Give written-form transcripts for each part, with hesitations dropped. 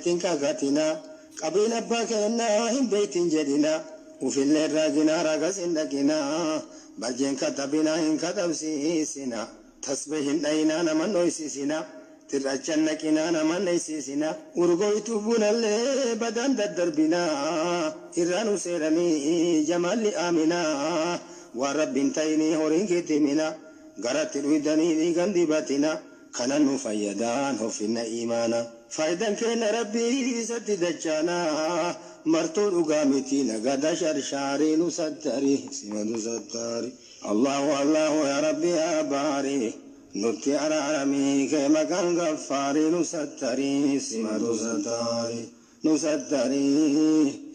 Rabbitti hin kakatinaa. Qabriin abbaa keennaa hin beeytin jedhinaa. Ufillee hin raaginaa raagas hin dhaqinaa. Barjeen katabinaa hin katabsiisinaa. Tasbee hin dhayinaa nama hin dhoysisinaa. Xirracha hin naqinaa nama hin dheysiisinaa. Urgooytuu bunallee badaan daddarbinaa. Irraa nu seeranii jamaalli aaminaa. Waan Rabbi hin tayinii horiin kittiminaa. Garatti dhuydanii dhiigan dibatinaa. Kanan nu fayyadaan hoffinna iimaana. Faaydan keenna Rabbii isatti dachaana. Martuu dhugaa miti nagada sharshaarii nu sattari simatu sattaari. Allahu Allahu yaa Rabbi yaa baari nutti araaramii kee maqaan gaffaarii nu sattari simatu sattaari nu sattari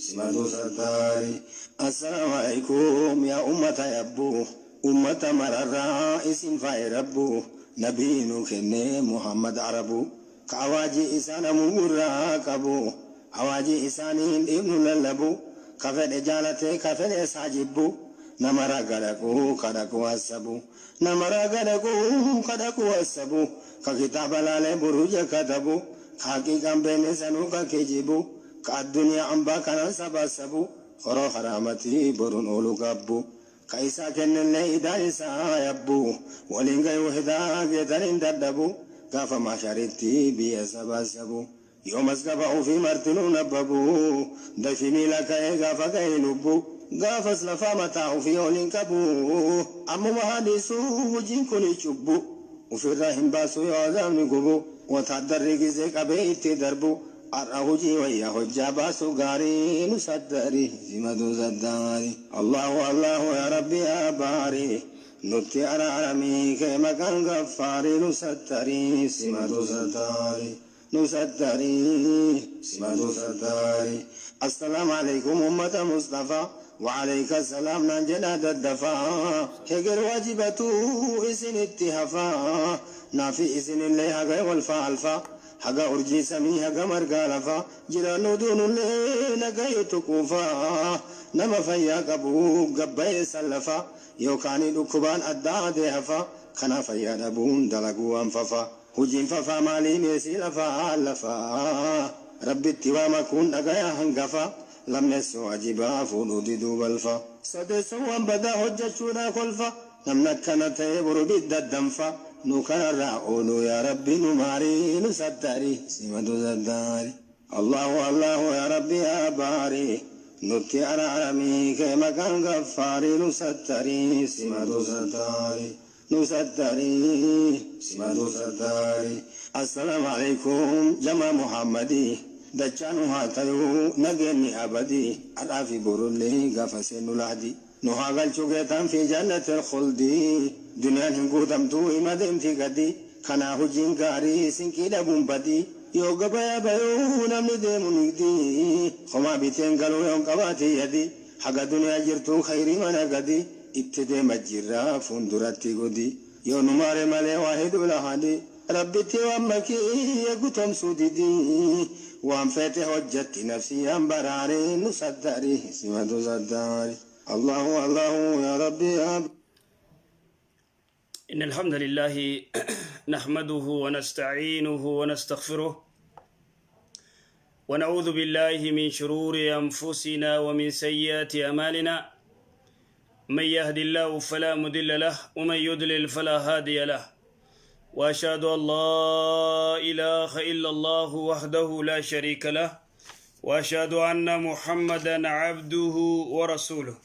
simatu sattari. Assalaamu aleykum yaa ummata yabbuu ummata mararraa isin faaye rabbuu nabii nu kenne Muhammad arabuu ka awaajii isaa namuu gurraa qabu awaajii isaanii hin dhiifnu lallabuu ka fedhe jaalatee ka fedhes haa jibbuu nama raga dhaquu ka dhaquu hassabu nama raga dhaquu ka dhaquu hassabu ka kitaaba laalee buruja katabu ka haqiiqaan beenne sanuu ka kijibu ka addunyaa ambaa kanan sabassabu horoo haraamatii boruun oolu gaabbu ka isaa kennellee idaan isaa yabbu waliin gayuu hedaa geetan hin dadhabu gaafa mahsharitti biyya sabassabu yoo mazgaba ufii martinuu nabbabu dayfi miila ka'ee gaafa ga'e lubbu gaafas lafaa mataa ufii ol hin qabu ammuma haa dhiisuu hujiin kuni cubbu ufirraa hin baasu yoo azaabni gubu wotaaddarri gizee qabee itti darbu har'a hujii wayya hojjaa baasu gaarii nu sattari simatu sattari. Allahu Allahu yaa Rabbi yaa baari nutti araaramii kee maqaan gaffaarii nu sattari simatu sattari nu sattari simatu sattari. Assalaamu alaikum ummata Mustafa wa alayka salaam naan jedhaa daddafaa heger waajibatu isinitti hafaa naafi isinillee haga walfaa alfaa haga urjii samii haga margaa lafaa jiraannu duunullee nagayutu quufaa nama fayyaa qabu gabbayee sallafaa yookaan dhukkubaan addaa adee hafaa kana fayyaa dhabuun dalaguu waan fafaa hujiin fafaa maalii meesii lafaa lafaa Rabbitti waa makuun dhagaya hangafa lammeessoo ajibaa fuudhuu diduu balfa sadeessoo waan badaa hojjechuudhaa kolfa namni akkana ta'e boru bidda danfa nu kanarraa ooluu yaa Rabbi nu maarii nu sattari simatu sattari. Allahu Allahu yaa Rabbi yaa baari nutti araaramii kee maqaan gaffaarii nu sattari simatu sattari nu sattari simatu sattari. Assalaamu alaikum jamaa Muhammadii dachaanu haa tayuu nageenni abadii har'aa fi borullee gaafa seennu lahdi nu haa galchu geetaan fi jannatil khuldi duniyaan hin guutamtuu hima deemti gadi kanaa hujiin gaarii sinqii dhabuun badii yoo gabayaa bayuu namni deemu nigdi homaa biteen galuu yoon qabaate yadi haga duniyaa jirtuu khayrii mana gadi itti deema jirra fuulduratti godi yoo nu maare malee waa hidhuu lahadi Rabbitti waan makii gutomsuu didii waan feete hojjetti nafsiyaan baraaree nu sattari simatu sattari. Allahu Allahu yaa Rabbi yaa إن الحمد لله نحمده ونستعينه ونستغفره ونعوذ بالله من شرور أنفسنا ومن سيئات أعمالنا. من يهد الله فلا مضل له ومن يضلل فلا هادي له، وأشهد أن لا إله إلا الله وحده لا شريك له، وأشهد أن محمدا عبده ورسوله.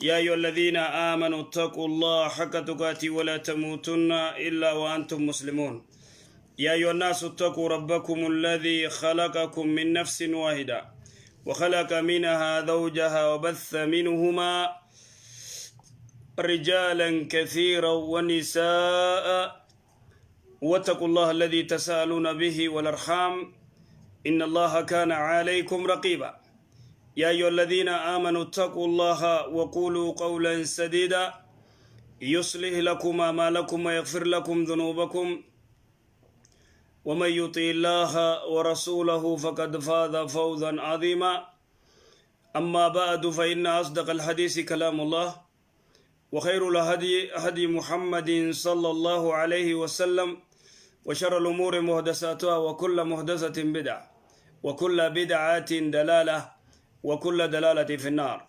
يا أيها الذين آمنوا اتقوا الله حق تقاته ولا تموتن إلا وأنتم مسلمون. يا أيها الناس اتقوا ربكم الذي خلقكم من نفس واحدة وخلق منها زوجها وبث منهما رجالا كثيرا ونساء، واتقوا الله الذي تساءلون به والأرحام إن الله كان عليكم رقيبا. يا أيها الذين آمنوا اتقوا الله وقولوا قولا سديدا يصلح لكم أعمالكم ويغفر لكم ذنوبكم، ومن يطع الله ورسوله فقد فاز فوزا عظيما. أما بعد، فإن أصدق الحديث كلام الله، وخير الهدي هدي محمد صلى الله عليه وسلم، وشر الأمور محدثاتها، وكل محدثة بدعة. وكل بدعة دلالة وكل دلالة في النار.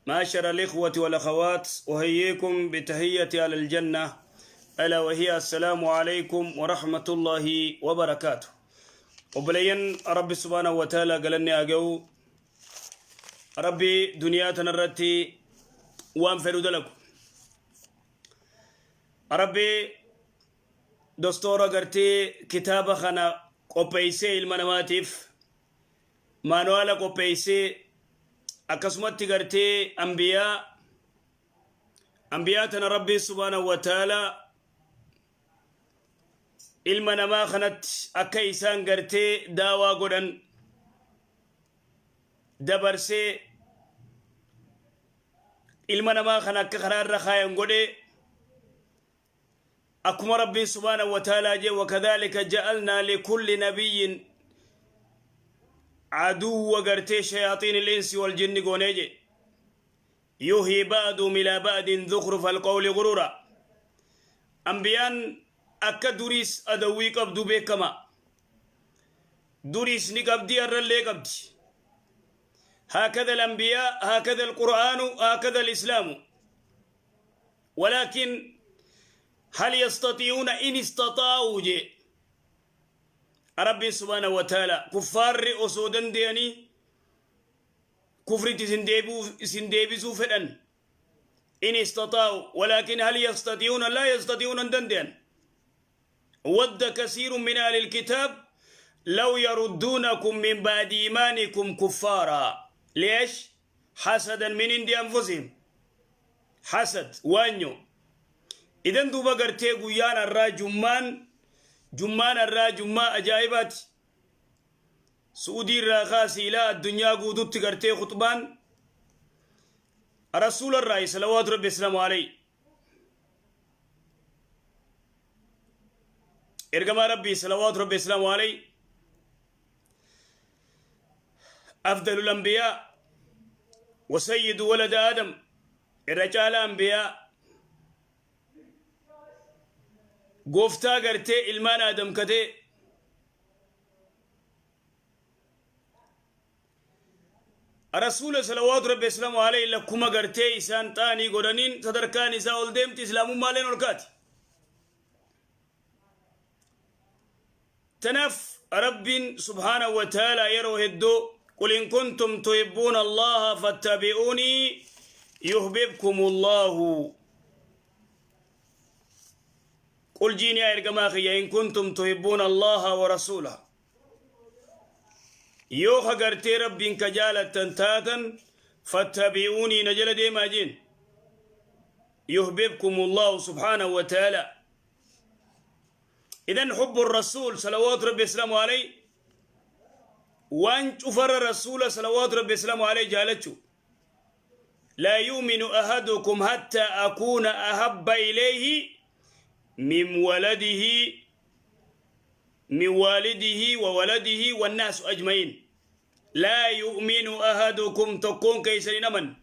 معاشر الإخوة والأخوات، أهييكم بتحية أهل الجنة، ألا وهي السلام عليكم ورحمة الله وبركاته. Obboleeyyan Rabbi subhaanahu wa ta'ala galanni haa ga'u. Rabbi duniyaa tanarratti waan fedhu dalagu. Rabbi dostoora gartee kitaaba kana qopheessee ilma namaatiif maanuwaala qopheessee, akkasumatti gartee ambiyaa tana Rabbi subhaanahu wa ta'ala ilma namaa kanatti akka isaan gartee daawaa godhan dabarsee, ilma namaa kana akka karaa irra kaayan godhee, akkuma Rabbiin subhaanahu wa ta'aalaa jee: "Wakadhalika ja'alnaa likulli nabiyyin aduwwa gartee shayaaxiin il-insi wal jinni" goonee jee. "Yuuhii ba'duhum ilaa ba'din zukhrufa alqawli gurura." Ambiyaan akka duriis adawwii qabdu beekama. Duriis ni qabdi, har'allee qabdi. هكذا الأنبياء، هكذا القرآن، هكذا الإسلام. ولكن هل يستطيعون؟ إن استطاعوا جي ربي سبحانه وتعالى. كفار osoo danda'anii kufritti isin deebisuu fedhan. إن استطاعوا، ولكن هل يستطيعون؟ لا يستطيعون hin danda'an. ود كثير من أهل الكتاب لو يردونكم من بعد إيمانكم كفارا. ليش؟ حسدا من عند أنفسهم. حسد وانيو. إذن دوبا gartee guyyaan arraa jummaan, jummaan arraa jummaa ajaa'ibaati. Su'udii irraa kaasii ilaa addunyaa guututti gartee khutbaan rasuula irraa salawaatu rabbi islaamu alayhi, ergamaa rabbii salawaatu rabbi islaamu alayhi, afdalul anbiyaa wa sayyidu walada aadam, irra caala anbiyaa, gooftaa gartee ilmaan aadam katee rasuula salawaatu rabbi islaamu alayhi, lakkuma gartee isaan xaanii godhaniin sadarkaan isaa ol deemti, islaamummaaleen ol kaati. Tanaaf Rabbiin subhaanahu wa ta'ala yeroo hedduu: "Qul in kuntum tuhibbuuna Allaha fattabi'uunii yuhbibkum Allahu." Qul jiin yaa ergamaa kiyya: "In kuntum tuhibbuuna Allaha wa rasuulahu", yoo ka gartee Rabbiin ka jaalattan taatan, "fattabi'uunii", na jala deemaa jeen, "yuhbibkum Allahu subhaanahu wa ta'ala". إذن حب الرسول صلوات ربي السلام عليه waan cufarra rasuula salawaatu rabbi islaamu alayhi jaalachu. "لا يؤمن أحدكم حتى أكون أحب إليه من ولده، من والده وولده والناس أجمعين". "لا يؤمن أحدكم", tokkoon keessan aman,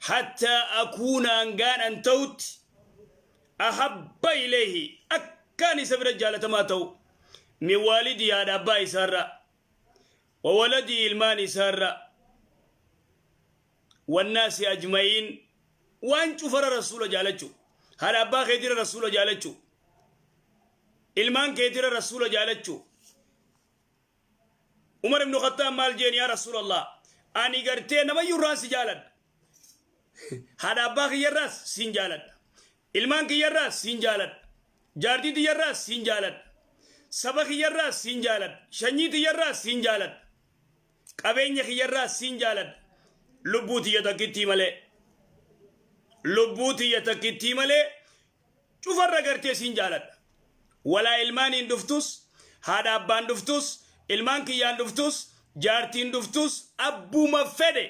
"حتى أكون", hangaan an ta'utti, "أحب إليه", akkaan isa bira jaalatamaa ta'u, "من والده", haadha abbaa isaarra, "وولده", ilmaan isaarra, "والناس أجمعين", waan cufara rasuula jaalachu. Haadha abbaa keetira rasuula jaalachu, ilmaan keetira rasuula jaalachu. Umar ibnu Khattaab maal jeen? "Yaa Rasuulallah, ani gartee namayyuu si jaaladha. Haadha abbaa kiyyarraas siin jaaladha, ilmaan kiyyarraas siin jaaladha, jaartii tiyyarraas siin jaaladha, saba kiyyarraas siin jaaladha, sanyii tiyyarraas siin jaaladha, qabeenya kiyyarraas siin jaaladha, lubbuu tiyya takkittii malee, lubbuu tiyya takkittii malee cufarra gartee siin jaaladha. Walaa ilmaaniin dhuftus, haadha abbaan dhuftus, ilmaan kiyyaan dhuftus, jaartiin dhuftus, abbuma fedhe,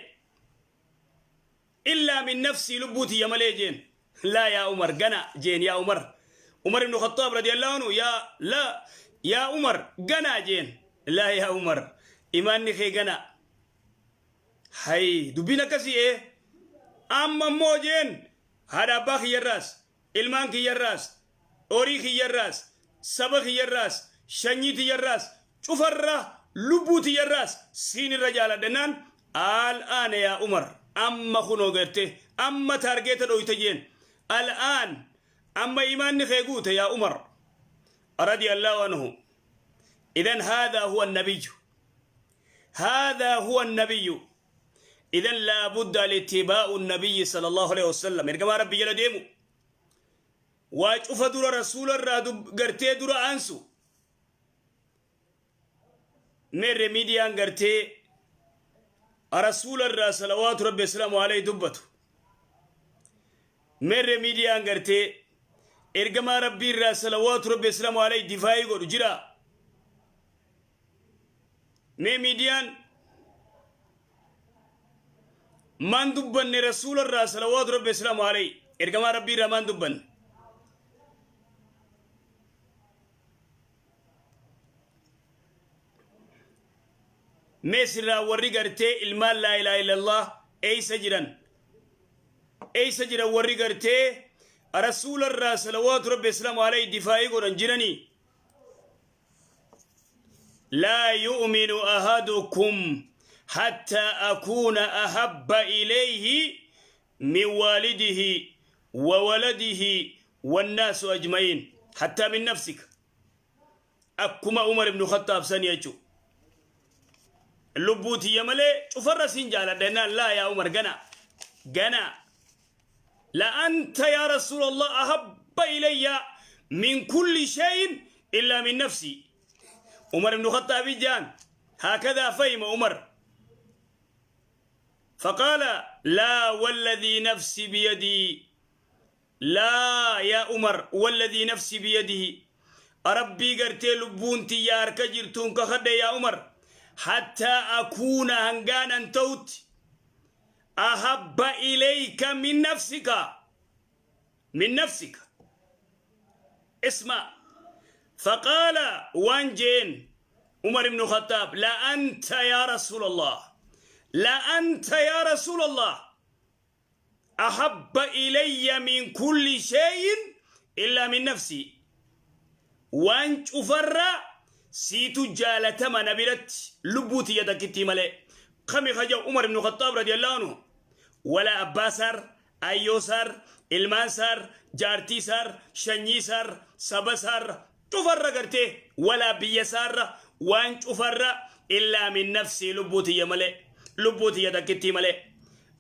إلا من نفسي", lubbuu tiyya malee" jeen. "لا يا عمر, gana" jeen. "Yaa Umar", Umar ibnu Khattaab radiyallahu anhu, "Yaa لا يا Umar, gana" jeen. "لا يا Umar, imaanni kee gana." Hay, dubbiin akkasii ee amma immoo jeen, haadha abbaa kiyyarraas, ilmaan kiyyarraas, horii kiyyarraas, saba kiyyarraas, sanyii tiyyarraas Cufarra lubbuu tiyyarraas siin irra jaaladha jennaan al'aana yaa Umar amma kunoo garte amma taargeeta dhoyte jeen al'aan amma imaanni kee guute yaa Umar radiyallahu anhu. Idan haadhaa huwa nabiyyu, haadhaa huwa nabiyyu. Idan laa budda littibaa'u nabiyyi sallallahu alaihi wasallam, ergamaa rabbi jala deemu waa cufa dura rasuula irraa gartee dura aansu. Meerre miidiyaan gartee rasuula irraa salawaatu rabbi islaamu alayhi dubbatu? Meerre miidiyaan gartee ergamaa rabbii irraa salawaatu rabbi islaamu alayhi difaayii godhu jira? Mee miidiyaan maan dubbanne rasuula irraa salawaatu rabbi islaamu alayhi, ergamaa rabbii irraa maan dubbanne? Mee sirraa warri gartee ilmaan laa ilaaha illallah eeysa jiran? Eeysa jiran warri gartee rasuula irraa salawaatu rabbi islaamu alayhi difaa'ii godhan jiranii? Laa yu'minu ahadukum hattaa akuuna ahabba ilayhi min waalidihi wa waladihi wannaasu ajma'iin hattaa min nafsika. Akkuma Umar ibn Khattaab sani jechuudha. Lubbuu tiyya malee cufarra siin jaaladha jennaan, laa yaa Umar, gana gana, la anta yaa Rasuulallah ahabba ilayya min kulli shay'in illaa min nafsi. Umar ibn Khattaab jaan haakadaa fahima Umar. فقال لا والذي نفسي بيدي، لا يا عمر والذي نفسي بيده، ربي قرتي لبون تيا harka jirtuun kakadhe yaa Umar، حتى أكون هنغانا توت أحب إليك من نفسك، من نفسك. اسمع، فقال وانجين عمر بن الخطاب: لا أنت يا رسول الله، لا أنت يا رسول الله أحب إلي من كل شيء إلا من نفسي. Waan cufarra siitu jaalatama na biratti lubbuu tiyya takkittii malee. Kami kaja Umar ibn Khattaab radiyallahu anhu wala abbaa isaar, ayyoo isaar, ilmaan isaar, jaartii isaar, shanyii isaar, saba isaar cufarra gartee walaa biyya isaarra waan cufarra illaa min nafsii, lubbuu tiyya malee, lubbuu tiyya takkittii malee.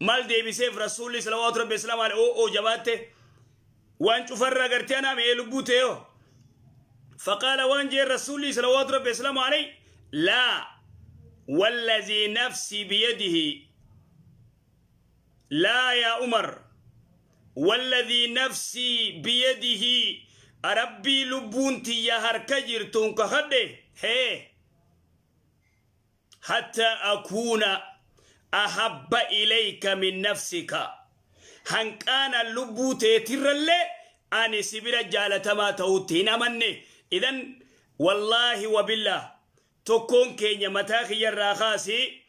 Maal deebiseef rasuulli salawaatu rabbi islaam alayhi? Oo jabaatte, waan cufarra gartee anaa mi'ee lubbuu ta'eyo. فقال waan jeen rasuulli صلوات ربي وسلامه عليه: لا والذي نفسي بيده، لا يا عمر والذي نفسي بيده، ربي lubbuun tiyya harka jirtuun kakadhe hee، حتى أكون أحب إليك من نفسك، hanqaana lubbuu teetirrallee ani si bira jaalatamaa ta'utti hin amanne. Idan wallaahi wabillah tokkoon keenya mataa kiyyarraa kaasee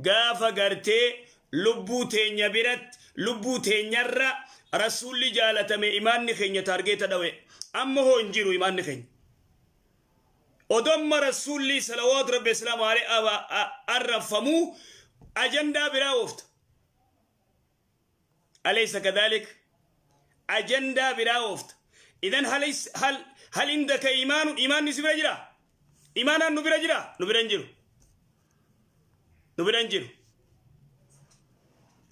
gaafa gartee lubbuu teenya biratti lubbuu teenyarra rasuulli jaalatame imaanni keenya taargeeta dhawe. Amma hoo hin jiru imaanni keenya. Odomma rasuulli salawaatu rabbi islaamu alayhi arrabfamuu ajandaa biraa oofta. أليس كذلك؟ Ajandaa biraa oofta. إذن هل عندك إيمان؟ إيمان si bira jira? Imaanaan nu bira jira? Nu bira hin jiru, nu bira hin jiru.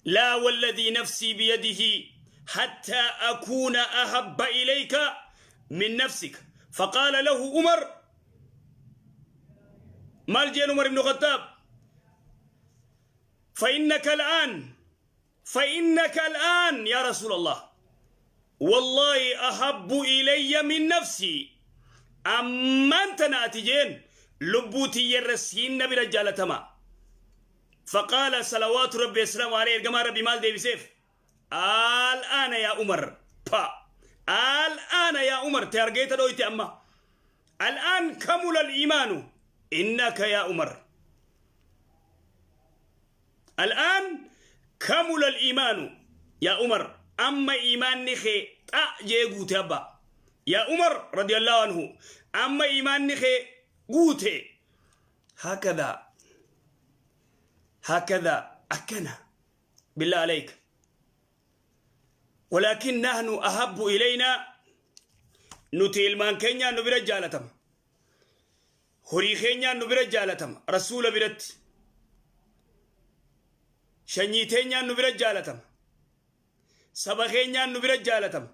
لا والذي نفسي بيده حتى أكون أحب إليك من نفسك. فقال له عمر، maal jeen عمر بن الخطاب؟ فإنك الآن، فإنك الآن يا رسول الله والله أحب إلي من نفسي. أما أنت ناتجين lubbuu tiyyarra siin na bira jaalatama. فقال صلوات ربي السلام عليه، ergamaa rabbi maal deebiseef? الآن يا عمر، با الآن يا عمر، targeeta dhoyte amma. الآن كمل الإيمان إنك يا عمر، الآن كمل الإيمان يا عمر. أما إيمانni kee xa jee guute abba yaa Umar رضي الله عنه، amma imaanni kee guute. Hakadha hakadha akkana billah alayka. Walaakin nahnu ahabbu ilaynaa, nuti ilmaan keenyaan nu bira jaalatama. Horii keenyaan nu bira jaalatama. Rasuula biratti. Shanyii teenyaan nu bira jaalatama. Saba keenyaan nu bira jaalatama.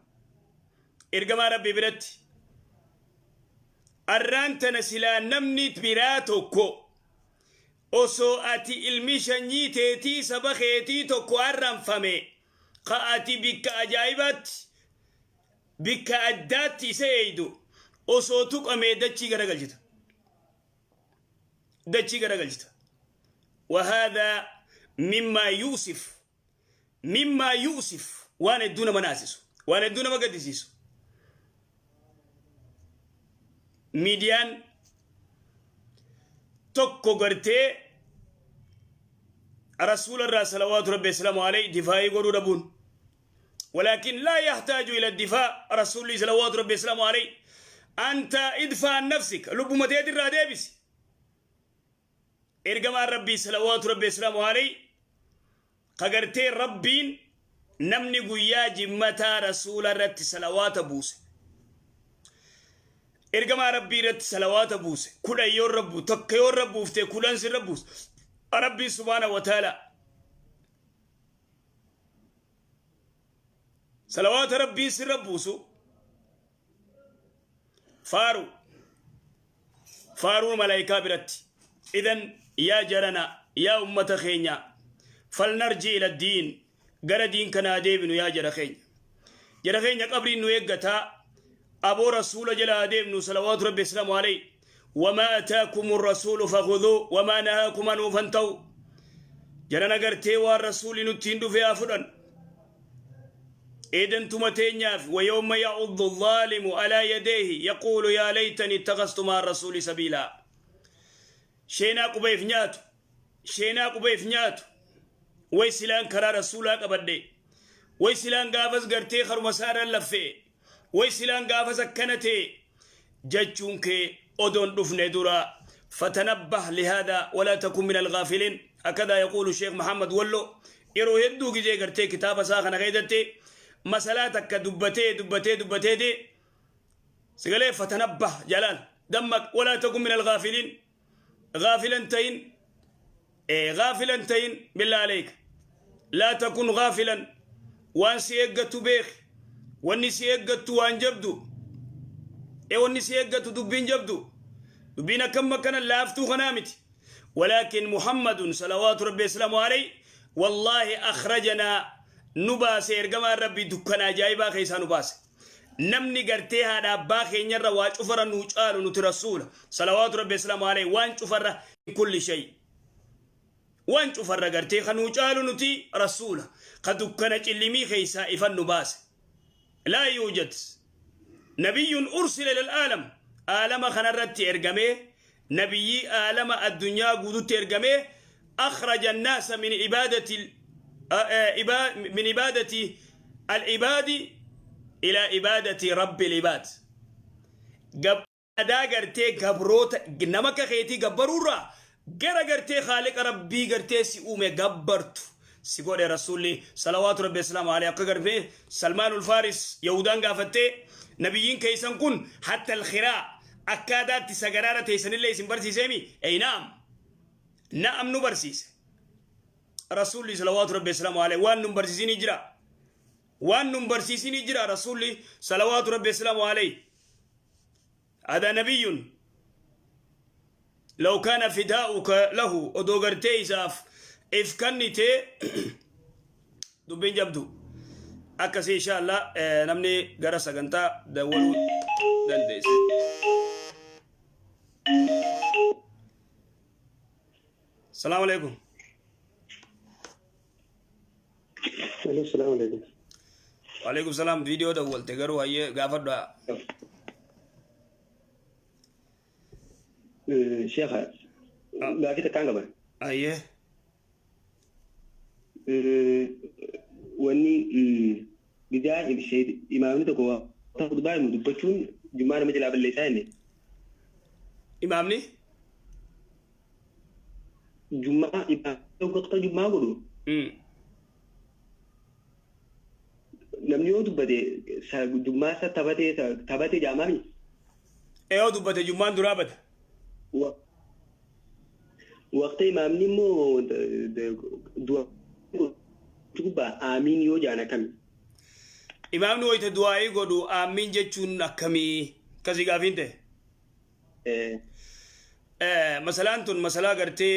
Ergamaa Rabbii biratti. Arraan tana silaa namni biraa tokko osoo ati ilmi shanyii teetii saba keetii tokko arranfame, ka ati bikka ajaa'ibaatti, bikka addaatti isa eeydu osoo tuqamee, dachii garagalchita. Dachii garagalchita. وهذا مما يؤسف، مما يؤسف، waan hedduu nama naasisu, waan hedduu nama gaddisiisu. Miidiyaan tokko gartee rasuula irraa salawaatu rabbi wasalaamu alayhi difaa'ii godhuu dhabuun, ولكن لا يحتاج إلى الدفاع. رسول صلوات ربي وسلامه عليه، أنت ادفع عن نفسك، لب متيد الرادبس. Ergamaan Rabbii salawaatu rabbi wasalaamu alayhi kagartee Rabbiin namni guyyaa jimmataa rasuula irratti salawaata buuse, ergamaa Rabbii irratti salawaata buuse, 10 yoo rabbu, tokko yoo rabbuufte, 10 sin rabbuuse Rabbii subhaana wa ta'ala. Salawaata Rabbiin sirra buusu faaru faaruun malaayikaa biratti. Idan yaa jarana, yaa ummata keenya, فلنرجع إلى الدين، gara diin kanaa deebinu. Yaa jara keenya, jara keenya, qabriin nu eeggataa. Aboo, rasuula jala deemnu salawaatu rabbi islaamu alayhi. وما آتاكم الرسول فخذوه وما نهاكم عنه فانتهوا. Jarana gartee waan rasuulli nutti hin dhufe haa fudhan. Eedantuma teenyaaf ويوم يعض الظالم على يديه يقول يا ليتني اتخذت مع الرسول سبيلا. Sheenaa qubeef nyaatu, sheenaa qubeef nyaatu, way silaan karaa rasuulaa qabadhe, way silaan gaafas gartee karuma isaarran laffee, way silaan gaafas akkana ta'e jechuun kee odoon dhufne dura. فتنبه لهذا ولا تكن من الغافلين. هكذا يقول الشيخ محمد ولو yeroo hedduu gizee gartee kitaaba isaa kana keessatti masalaa takka dubbatee dubbatee dubbateeti sigalee. فتنبه جلال دمك ولا تكن من الغافلين. غافلا تين إيه غافلا تين. بالله عليك لا تكن غافلا. Waan si eeggattu beek. Wanni si eeggattu waan jabdu ee, wanni si eeggatu dubbiin jabdu, dubbiin akkam akkana laaftuu kanaa miti. ولكن محمد صلوات ربي وسلامه عليه والله أخرجنا، نباس. إرجما ربي دكنا جايبا خيسا نباس. Namni gartee haadha abbaa keenyarra waa cufarra nuu caalu nuti rasuula salawaatu rabbi islaamu alayhi. Waan cufarra, كل شيء, waan cufarra gartee kan nuu caalu nuti rasuula ka dukkana cillimii keeysaa ifan nu baase. لا يوجد نبي أرسل إلى العالم، عالم kanarratti ergamee, nabiyyi عالم addunyaa guututti ergamee, أخرج الناس من عبادة العباد إلى عبادة رب العباد. Adaa gartee gabroota nama akka keetii gabbaruurraa gara gartee خالق rabbii gartee si uume gabbartu si godhe rasuulli salawaatu rabbi islaamu alayhi. Akka gartee Salmaanul Faaris Yahudaan gaafattee, nabiyyiin keeysan kun حتى الخراء, akkaataatti sagaraara teessanillee isin barsiiseemi? Ey نعم نعم, nu barsiise rasuulli salawaatu rabbi islaamu alayhi. Waan nun barsiisinii jira, waan nun barsiisinii jira rasuulli salawaatu rabbi islaamu alayhi. هذا نبي لو كان فداؤك له odoo gartee isaaf if kennite dubbiin jabdu akkasii. Insha Allah namni gara sagantaa dawwaluu dandeesse. السلام عليكم. السلام عليكم. وعليكم السلام. Viidiyoo dawwalte garuu, hayyee, gaafadhu. Sheekha, gaafii takkaan qaba. Hayyee. Wanni bidaa imaamni tokko khutbaa himu dubbachuun jummaa nama jalaa balleessaa inni. Imaamni? Jummaa waqta jummaa godhu namni yoo dubbate jummaa isa taphatee taphatee jaamami. Ee, yoo dubbate jummaan duraa bada. Waqta imaamni immoo du'a gubbaa aamiin yoo jaan akkami? Imaamni wayita du'aa'ii godhu aamiin jechuun akkamii? Akkasii gaafiin ta'e. Masalaan tun masalaa gartee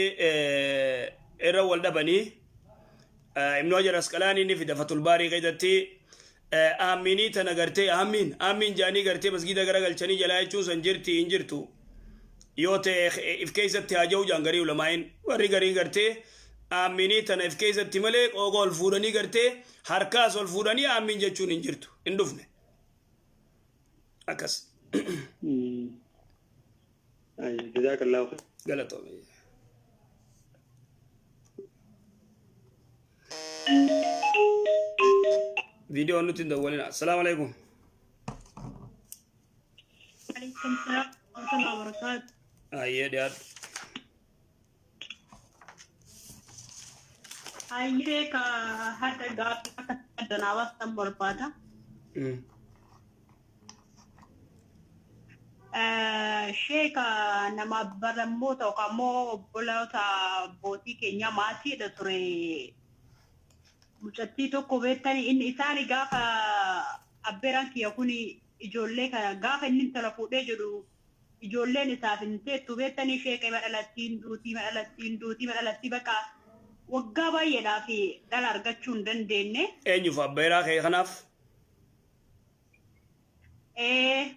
irra wal dhabanii Ibnu Hajar Asqalaanii ni fida Fatul Baarii keessatti. Aaminii tana gartee aamiin aamiin jaanii gartee masgiida gara galchanii jalaa jechuun san jirti hin jirtu yoo ta'e if keessatti haa ja'u jaan garii ulamaa'iin. Warri garii gartee aaminii tana if keessatti malee qooqa ol fuudhanii gartee harkaas ol fuudhanii aamiin jechuun hin jirtu, hin dhufne akkas. Jazaakallahu khair. Galatoome. Viidiyoo nutti hin dawwalina. Assalaamu alaikum. Alaikum salaam wa rahmatullahi wa barakatuh. Ayyee, dhiyaadhu. Hayyee, ka hadha gaaffii akka addanaa baastan barbaada. Sheeka, nama barammoota yookaan immoo obboloota abbootii keenya maatiidha ture. Mucattii tokko beektanii, inni isaani gaafa abbeeraan kiyya kun ijoollee kana gaafa inni intala fuudhee jedhu ijoolleen isaaf hin teettu beektanii, sheeka, ima dhalattiin duutii, ima dhalattiin duutii, ima dhalattii, bakka waggaa baay'eedhaaf dhala argachuu hin dandeenye. Eenyuuf, abbeeraa kee kanaaf? Ee.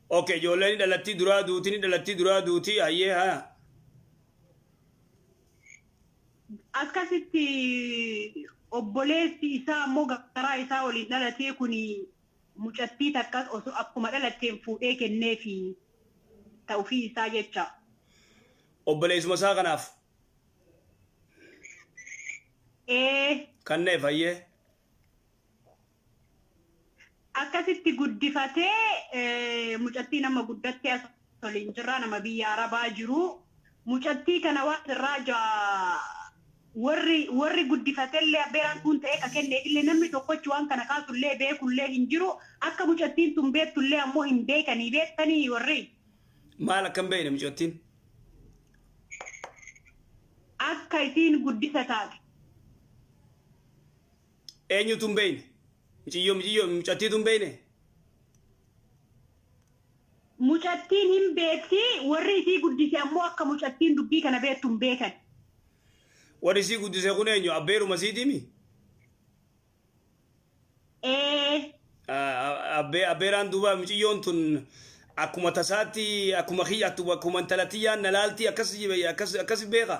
Okay, ijoolleen ni dhalattii duraa duutii, ni dhalattii duraa duutii, hayyee haa. Akkasitti obboleessi isaa immoo garaa isaa waliin dhalatee kun mucattii takka osoo akkuma dhalatteen fuudhee kenneefi ta'ufii isaa jecha. Obboleessuma isaa kanaaf? Ee. Kanneef, hayyee. Akkasitti guddifatee mucattii nama guddattee as waliin jirra, nama biyya Arabaa jiru. Mucattii kana waan irraa jaa warri guddifatellee abbeeraan kun ta'ee ka kenneefillee namni tokkochi waan kana kaasullee beekullee hin jiru. Akka mucattiin tun beektullee ammoo hin beekanii beektanii warri. Maal akka hin beekne mucattiin? Akka isiin guddisa taate. Eenyutu hin beekne? Muciyyoo mucattiitu hin beekne? Mucattiin hin beekti, warri isii guddise ammoo akka mucattiin dubbii kana beektu hin beekan. Warri isii guddise kun eenyu? Abbeeruma isiitiimi? Ee. Abbeeraan duuba muciyyoon tun akkuma tasaatti akkuma kiyya akkuma intala tiyyaan na laalti akkas akkas akkas beeka.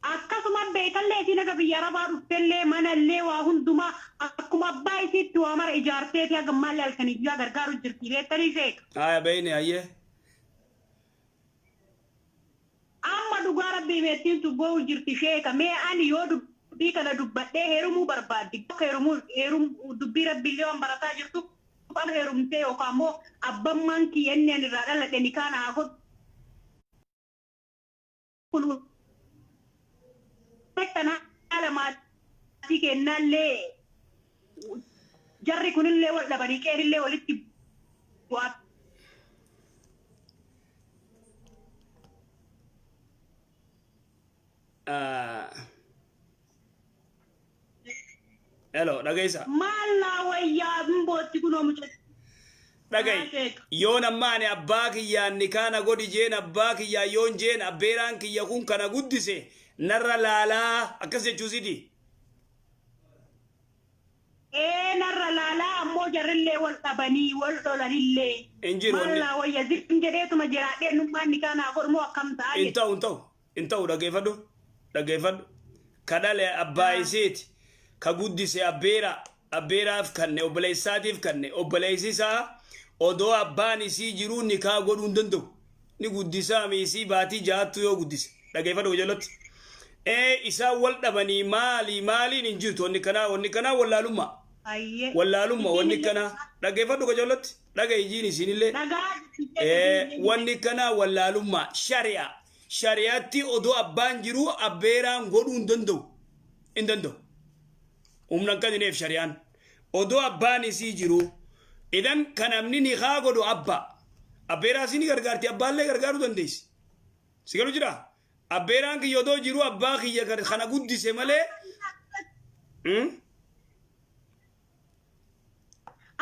Akkasuma beekallee isiin haga biyya Arabaa dhuftellee manallee waa hundumaa akkuma abbaa isiitti waa mara ijaarteeti haga ammaallee halkanii guyyaa gargaaru jirti beektanii, sheeka. Haya, beeyne, hayyee. Amma dhugaa rabbii meettiin tun boo'u jirti, sheeka. Mee ani yoo dubbii kana dubbadhee heerumuu barbaaddi. Akka heerumuu heerum dubbii rabbiillee waan barataa jirtu amma heerumtee yookaan immoo abbammaan kiyya inni ani irraa dhaladhe nikaa naa godhu. Kun beektan haala maatii kennaallee jarri kunillee wal dhabanii qeerillee walitti bu'aa. Hello, dhageessa. Maal naa wayyaa? Hin bootti kunoo mucatti. Dhaga'i. Sheeka. Yoon amma ani abbaa kiyyaan nikaana godhi jeen, abbaa kiyyaa yoon jeen, abbeeraan kiyya kun kana guddise narra laalaa akkas jechuusiti. Ee, narra laalaa, ammoo jarrillee wal dhabanii wal lolanillee. Hin jiru Maal wanni. naa wayya? Zim jedheetuma jiraadhee nummaan nikaa naa godhu moo akkam ta'a Hin jedhe. ta'u, hin ta'u, hin ta'u. Dhaggeeffadhu, dhaggeeffadhu. Ka dhale abbaa isiiti, ka guddise abbeera, abbeeraaf kanne, obboleessaatiif kanne. Obboleessi isaa odoo abbaan isii jiruu nikaa godhuu hin danda'u. Ni guddisaami isii baatii 6ttu yoo guddise. Dhaggeeffadhu qajeellotti. Ee, isaan wal dhabanii maali maaliin hin jirtu wanni kanaa, wanni kanaa wallaalummaa. Hayyee. Wallaalummaa wanni Isiin illee kanaa. Dhaggeeffadhu qajeellotti. Dhaga'i jiin isiinillee. Dhagaa jirti. Wanni kanaa wallaalummaa shari'a. Shari'aatti odoo abbaan jiruu abbeeraan godhuu hin danda'u. Hin danda'u. Humna hin kennineef shari'aan. Odoo abbaan isii jiruu. Idan kan namni nikaa godhu abbaa. Abbeeraa isii ni gargaarti, abbaallee gargaaruu dandeessi. Si galu jira? Abbeeraan kiyya odoo jiruu abbaa kiyya kana guddise malee.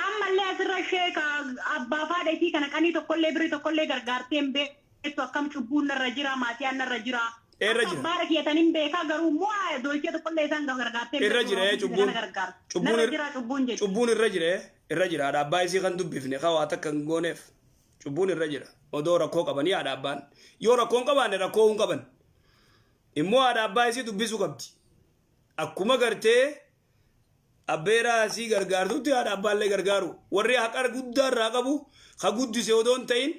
Ammallee asirra sheeka abbaa fi haadha isii kana qanii tokkollee birrii tokkollee gargaartee hin beektu, akkam cubbuun narra jira, maatiyaan narra jira. Irra jira. Abbaa kiyyatan hin beekaa, garuu immoo dolchee tokkollee isaan gargaartee hin Irra beektu. jira cubbuun. Kana gargaartu. Cubbuun Narra jira cubbuun jechuudha. Cubbuun irra jira, irra jira. Haadha abbaa isii kan dubbifne kan waa takka hin gooneef. Cubbuun irra jira. Odoo rakkoo qabanii haadha abbaan. Yoo rakkoo hin qabaanne rakkoo hin qaban. Immoo haadha abbaa isii dubbisuu qabdi. Akkuma gartee abbeeraa isii gargaartutti haadha abbaallee gargaaru. Warri haqa guddaa irraa qabu ka guddise odoo hin ta'in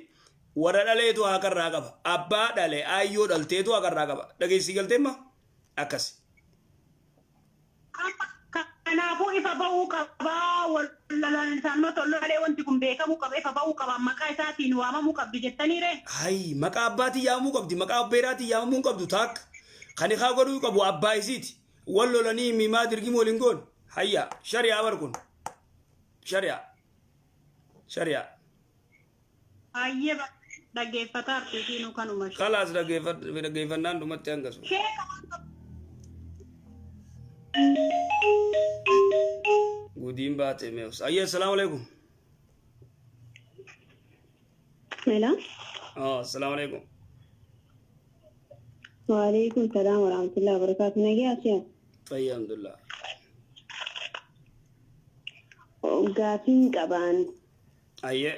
warra dhaleetu haqa irraa qaba. Abbaa dhale, aayyoo dhalteetu haqa irraa qaba. Dhageessii galteemma? Akkasi. Kanaafuu ifa ba'uu qabaa, wallalaan isaanuma tollolee wanti kun beekamuu qaba, ifa ba'uu qaba, maqaa isaatiin waamamuu qabdi jettaniire. Hayi, maqaa abbaatiin yaamamuu qabdi, maqaa abbeeraatiin yaamamuu hin qabdu taakka. Kan ikaa godhuu qabu abbaa isiiti. Wal lolanii mimaa dirgim waliin goon. Hayya, shari'aa bar kun. Shari'aa. Shari'aa. Baay'ee dhaggeeffataa artiitiin kanuma. Khalaas, dhaggeeffannaan dhumatti hangasu. Sheeka. Gudiin baate meeus. Ayya, assalaamu alaikum. Hello. Oh, assalaamu alaikum. Waalaikum salam warahmatullahi wabarakatuh. Nagaa siya. Fayya, alhamdulillah. Gaafiin qabaan. Ayyee.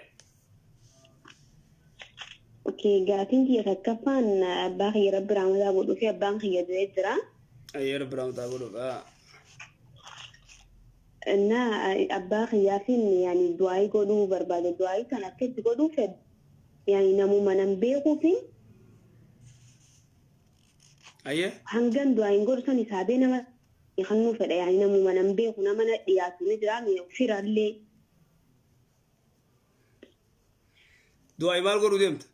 Okay, gaafiin kiyya takkaffaan abbaa kiyya Rabbi rahmataa godhuu fi abbaan kiyya du'ee jira. Ayyee, Rabbi rahmataa godhuuf. Na abbaa kiyyaafin yani du'aayii godhuu barbaada. Du'aayii kan akka itti godhuu fedhu yani namuma nan beekuu fi hangan du'aayiin godhu san hisaabee nama kennuu fedha. Yani namuma nan beeku, nama na dhiyaatu ni jira firallee. Du'aayii maal godhuu deemta?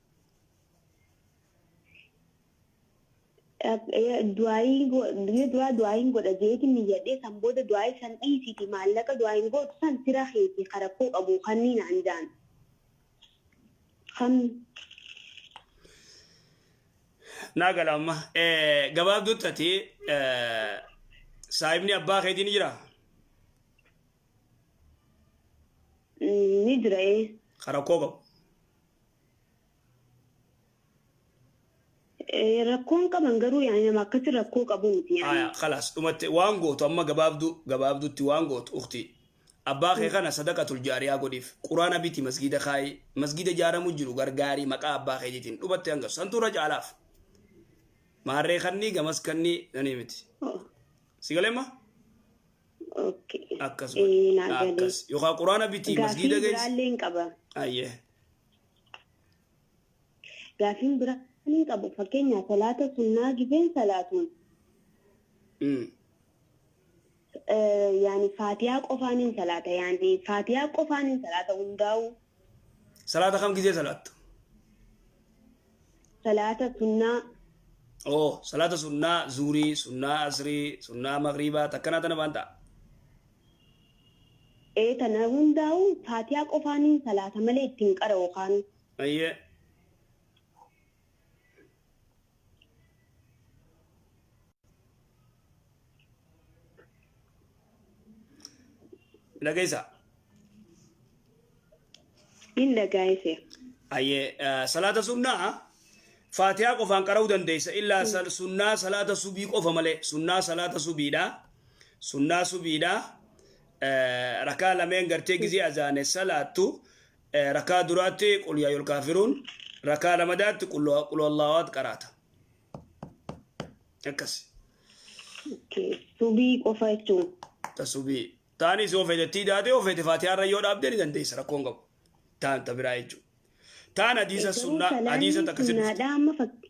Du'aayii duraa du'aayiin godha jeetiin niyyadhee, san booda du'aayii san dhiisiiti maallaqa du'aayiin gootu san fira keetii karakkoo qabu kanniin an jaan. Kan Naa gala amma. Gabaabduutti ati saahibni abbaa keetii ni jiraa? Ni jira, ee. Karakkoo qabu. Rakkoon qaban garuu yaani nama akkasi rakkoo qabu miti yaani. Aya, khalaas, dhumatte. Waan gootu amma gabaabduu gabaabduutti waan gootu, ukti. Abbaa kee kana sadaqatul jaariyaa godhiif. Quraana biti, masgiida kaayi. Masgiida ijaaramu jiru gargaarii maqaa abbaa keetiitiin. Dhumatte hanga santu irra caalaaf. Maarree kannii gamas kannii nanii miti. Si galeemma? Okay. Akkas Ee, godhi. naa galee. Akkas. Yookaan quraana biti, Gaaffii masgiida geessi. biraallee hin qaba. Ayyee. Gaaffiin biraa hin qabu, fakkeenyaaf salaata sunnaa gizeen salaatu yaani faatiyaa qofaan hin salaata, yaani faatiyaa qofaan hin salaata hundaa'u. Salaata kam gizee salaattu? Salaata sunnaa. Oh, salaata sunnaa zuurii, sunnaa asrii, sunnaa magriibaa takkanaa tana baan ta'a. Ee, tana hundaa'u faatiyaa qofaan hin salaata malee ittiin qara'u kaan. Ayyee. Dhageessaa. Hin dhagaayise. Ayyee, salaata sunnaa faatihaa qofaan qara'uu dandeessa. Illaa sunnaa salaata subii qofa malee, sunnaa salaata subiidha. Sunnaa subiidha. Rakaa lameen gartee gizee azaane salaattu, rakaa duraatti qul yaa ayyuhal kaafiruun, rakaa lamadaatti qul huwallaahu qaraata. Akkas. Okay. Subii qofa jechuun. Ta subii. Taanis yoo feete daate, yoo feete faatihaa irra yoo dhaabde ni dandeessa, rakkoon qabu. Taan ta biraa jechuudha. Taan hadiisa Garuu sunnaa hadiisa salaanni takka si dhufte. sunnaadhaa amma fakki.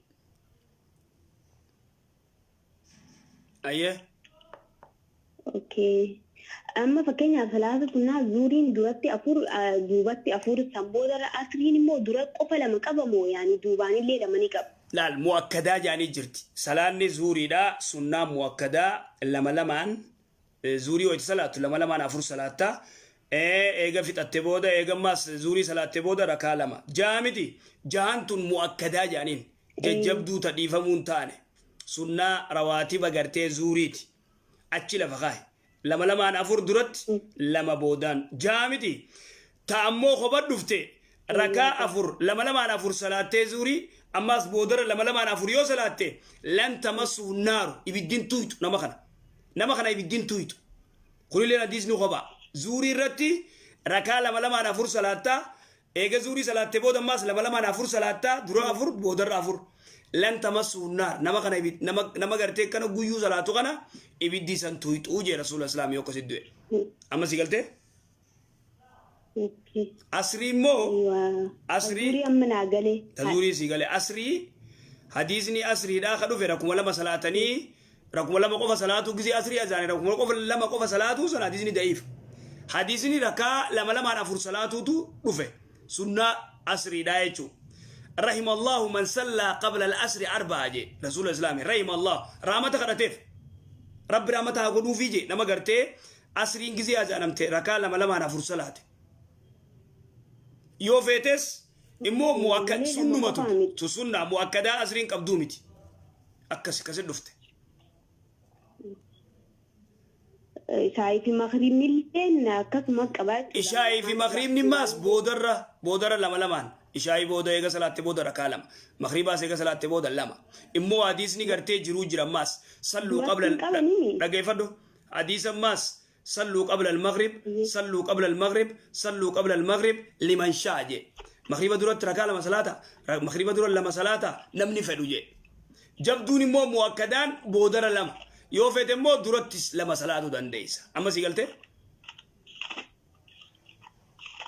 Ayyee. Okay. Amma fakkeenyaaf salaata sunnaa zuuriin duratti afur, duubatti afur, san boodarra asriin immoo dura qofa lama qaba moo yaani duubaanillee lama ni qaba? Laal, mu'akkadaa jaanii jirti. Salaanni zuuriidha, sunnaa mu'akkadaa lama lamaan zuurii wayita salaattu lama lamaan afur salaatta. Eega fixatte booda, eega ammaas zuurii salaatte booda rakaa lama. Jaha miti, jahan tun mu'akkadaa jaaniin. Jajjabduu ta dhiifamuu hin taane. Sunnaa rawaatiba gartee zuuriiti. Achi lafa kaahi. Lama lamaan afur duratti, lama boodaan. Jaha miti. Ta ammoo kopha dhufte rakaa afur lama lamaan afur salaattee zuurii ammaas boodara lama lamaan afur yoo salaatte lan tamassuhu naaru, ibiddin tuyxu nama kana. Nama kana ibiddin tuyxu. Kunilleen hadiisni kopha. Zuurii irratti rakaa lama lamaan afur salaattaa, eega zuurii salaatte booda ammaas lama lamaan afur salaattaa, dura afur boodarra afur. Lan tamassuhu naar, nama kana nama gartee kana guyyuu salaatu kana ibiddi isan tuyxuu jee rasuula islaam yoo akkasitti du'e. Amma si galtee? Asrii immoo asrii Zuurii amma naa galee. Ta zuurii sii gale. Asrii hadiisni asriidhaa ka dhufe rakuma lama salaatanii, rakuma lama qofa salaatuu, gisee asrii azaane rakuma qofa lama qofa salaatuu sana hadiisni da'iif. Hadiisni rakaa lama lamaan afur salaatuutu dhufe sunnaa asriidhaa jechuudha. Rahima Allahu man sallaa qabla al-asri arba'a jee rasuula islaami. Rahima Allah, rahmata kadhateef, rabbi rahmata haa godhuufii jee nama gartee asriin gisee azaanamte rakaa lama lamaan afur salaate. Yoo feetes immoo mu'akka Malee lama sunnumatu qofaa miti. tu sunnaa mu'akkadaa asriin qabduu miti. Akkas akkasi dhufte. Ishaayii fi makriibni illee akkasuma qabaa jechuudha. Ishaayii fi makriibni maas boodarra lama lamaan. Ishaayii booda eega salaatte booda rakaa lama. Makriibaas eega salaatte booda lama. Immoo hadiisni gartee jiruu jira ammaas. Salluu Duratti qabla hin qabanii? Dhageeffadhu. Hadiisa ammaas salluu qabla al-maghrib, salluu qabla al-maghrib, salluu qabla al-maghrib liman sha'a jee. Maghriba duratti rakaa lama salaata, maghriba dura lama salaata namni fedhu jee. Jabduun immoo mu'akkadaan boodara lama. Yoo feete immoo durattis lama salaatu dandeessa. Amma sii galtee?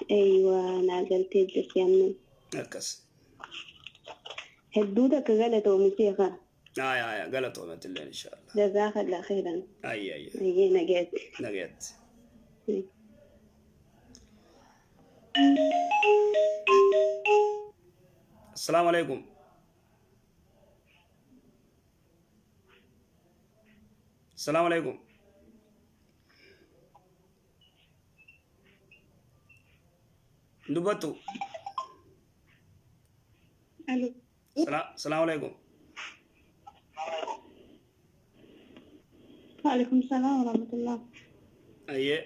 Eeywa, naa galtee jirti amma. Akkas. Hedduu takka galatoomi sheekha. Aya aya, galatoome atilleen inshaallah. Jazakallah khairan. Ayya ayya. Ayyee, nagaatti. Nagaatti. Assalaamu alaikum. Assalaamu alaikum. Dubbattu. Alo. Salaamu alaikum. Waalaikum salaam warahmatullah. Ayyee.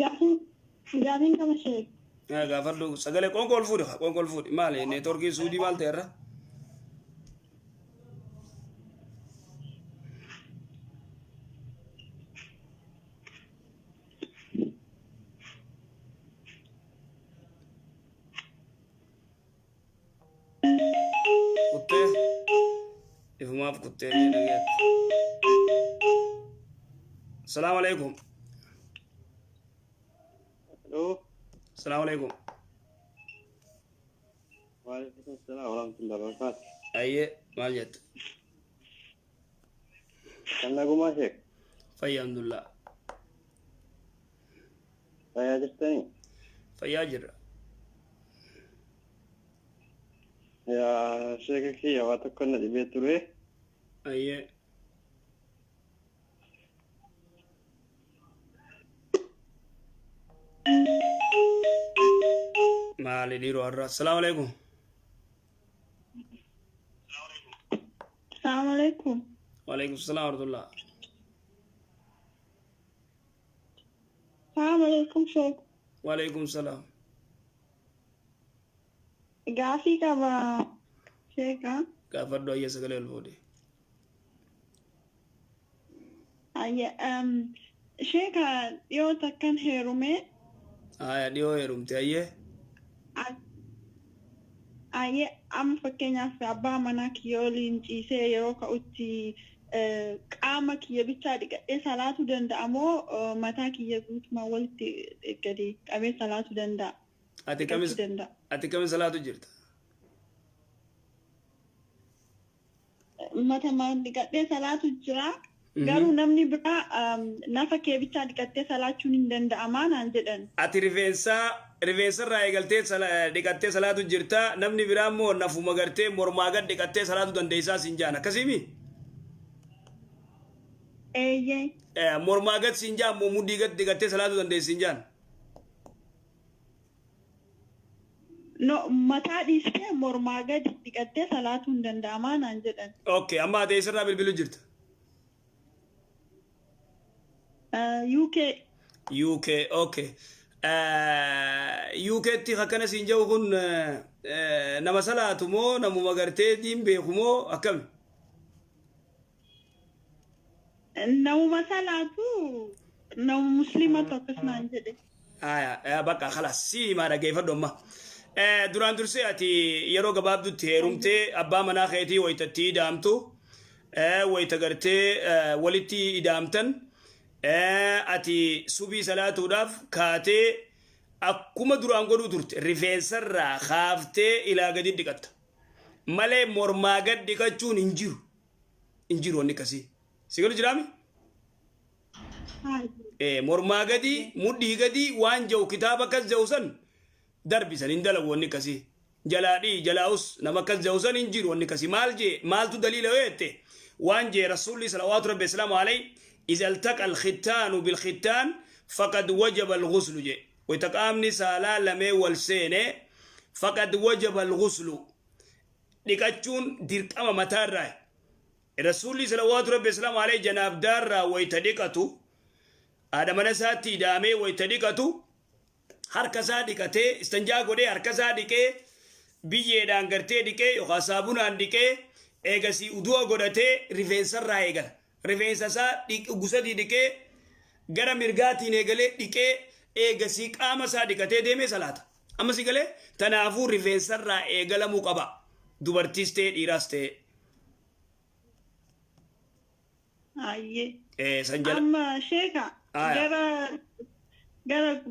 Gaafiin qaba sheek. Yaa gaafadhu, sagalee qoonqoo ol fuudhi, qoonqoo ol fuudhi. Maali, neetworkiin suudii maal ta'e irra? Kuttee ifumaaf kuttee ni dhageetti. Salaamu alaikum. Hello. Salaamu alaikum. Waalaikum salaam warahmatullahi wabarakatuh. Ayyee, maal jette? Kan nagumaa sheek? Fayyaa, alhamdulillah. Fayyaa jirtanii? Fayyaa jirra. Yaa sheeka kiyya, waa tokko na dhibee ture. Ayyee. Maali dhiiroo har'a? Salaamu alaikum. Salaamu alaikum. Waalaikum salaam warahmatullah. Salaamu alaikum sheek. Waalaikum salaam. Gaafii qaba sheeka. Gaafadhu, ayya, sagalee ol fuudhi. Ayya, sheeka, dhiyoo takkan heerume. Aya, dhiyoo heerumte, ayyee. Ayya, amma fakkeenyaaf abbaa manaa kiyya waliin ciisee yeroo ka'utti qaama kiyya bichaa dhiqadhee salaatuu danda'a moo mataa kiyya guutumaan walitti gadi qabee salaatuu danda'a? Ati kamis Dhiqachuu danda'a. Ati kamis salaatu jirta? Matamaan dhiqadhee salaatu jira. Garuu namni biraa nafa kee bichaa dhiqattee salaachuun hin danda'amaa naan jedhan. Ati rifeensaa Rifeensarraa eegaltee dhiqattee salaatu jirta. Namni biraa immoo nafuma gartee mormaa gad dhiqattee salaatu dandeessaa siin jaan. Akkasiimi? Eeyyee. Mormaa gad siin jaan moo mudhii gad dhiqattee salaatu dandeessi siin jaan? No, mataa dhiistee mormaa gadi dhiqattee salaatuu hin danda'amaa naan jedhan. Okay, amma ati eessarraa bilbilu jirta? UK. UK, okay. UKtti akkana siin jedhu kun nama salaatu moo namuma gartee diin beeku moo akkami? Namuma salaatu, nama musliimatu akkas naan jedhe. Aya, bakka خلاص si himaa, dhaggeeffadhu amma. Duraan dursee ati yeroo gabaabdutti heerumtee abbaa manaa keetii wayitatti idaamtu, wayita gartee walitti idaamtan, ati subii salaatuudhaaf kaatee akkuma duraan godhuu turte rifeensarraa kaaftee ilaa gadi dhiqatta. Malee mormaa gad dhiqachuun hin jiru. Hin jiru wanni akkasii. Si galu jiraami? Mormaa gadi, mudhii gadi waan jedhu kitaaba akkas jedhu san darbisan hin dalagu wanni akkasii. Jalaa dhii jalaa'us nama akkas jedhu san hin jiru wanni akkasii. Maal jee, maaltu daliila yoo jette, waan jee rasuulli صلوات ربي وسلامه عليه إذا التقى الختان بالختان فقد وجب الغسل jee. Wayita qaamni saalaa lamee wal seene فقد وجب الغسل, dhiqachuun dirqama mataarraa. Rasuulli صلوات ربي وسلامه عليه janaabdaarraa wayita dhiqatu, haadha mana isaatti idaamee wayita dhiqatu, harka isaa dhiqatee istanjaa godhee, harka isaa dhiqee, biyyeedhaan gartee dhiqee yookaan saabunaan dhiqee, eegasii udu'a godhatee rifeensarraa eegala. Rifeensa isaa gusadii dhiqee, gara mirgaatiin eegalee dhiqee, eegasii qaama isaa dhiqatee deemee salaata. Amma si galee? Tanaafuu rifeensarraa eegalamuu qaba. Dubartiis ta'e dhiiraas ta'e. Ayyee. San jala. Amma sheeka gara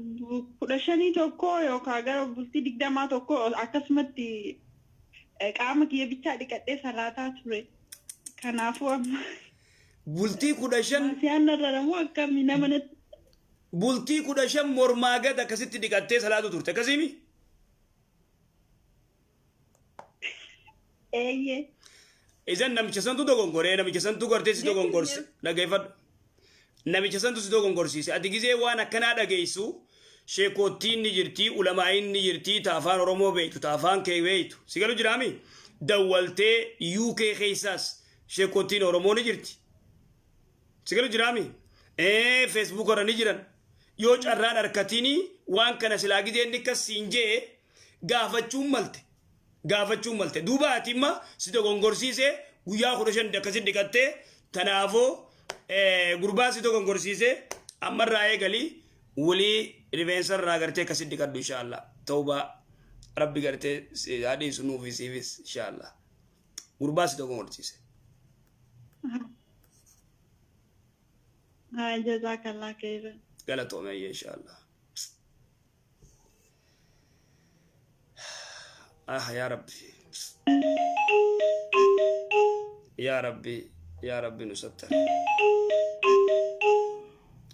15 tokko yookaan gara bultii 20 tokko akkasumatti qaama kiyya bichaa dhiqadhee salaataa ture. Kanaafuu amma Bultii 15. Maasiyaan narra moo akkamii nama natti Bultii 15 mormaa gad akkasitti dhiqattee salaatu turte, akkasiimi? Eeyyee. Isan namicha santu dogongoree, namicha santu gartee si dogongorse. Dhageeffadhu. Namicha santu si dogongorsiise. Ati gizee waan akkanaa dhageessu sheekottiin ni jirti, ulamaa'iin ni jirti, ta afaan Oromoo beektu, ta afaan kee beektu. Si galu jiraami? Dawwaltee UK keessaas sheekottiin Oromoo ni jirti. Si galu jiraami? Facebook irra ni jiran. Yoo carraan harkatinii waan kana silaa gizee inni akkas siin jee gaafachuun malte. Gaafachuun malte. Duuba ati imma si dogongorsiise, guyyaa 15 akkasitti dhiqattee. Tanaafuu gurbaa si dogongorsiise, ammarraa eegalii walii rifeensa irraa gartee akkasitti dhiqadhu inshaallah. Tawbaa rabbi gartee si hadhiisu nuufi siifis inshaallah. Gurbaa si dogongorsiise. Haa, جزاك الله خيرا. Galatoome ayyee inshaallah. Ah, يا ربي يا ربي يا ربي نستر.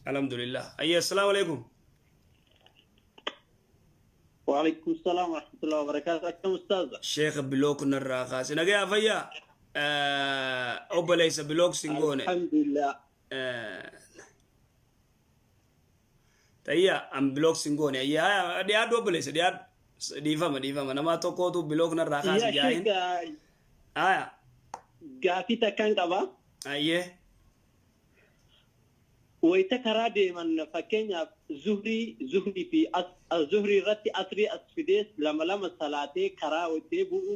الحمد لله. أي السلام عليكم. وعليكم السلام ورحمة الله وبركاته. أكرم أستاذ. Sheekh block narraa kaase. Nagayaa, fayyaa? Obboleessa, block sin goone. الحمد لله. Tayyaa an block sin goone. Ayyaa, dhiyaadhu obboleessa, dhiyaadhu. Dhiifama, dhiifama, nama tokkootu block narraa kaase. يا jaahin. شيخ. Aya. Gaafii takkan qaba. Ayyee. Wayita karaa deeman, fakkeenyaaf zuhrii fi zuhrii irratti asrii as fidees lama lama salaatee karaa wayitee bu'u,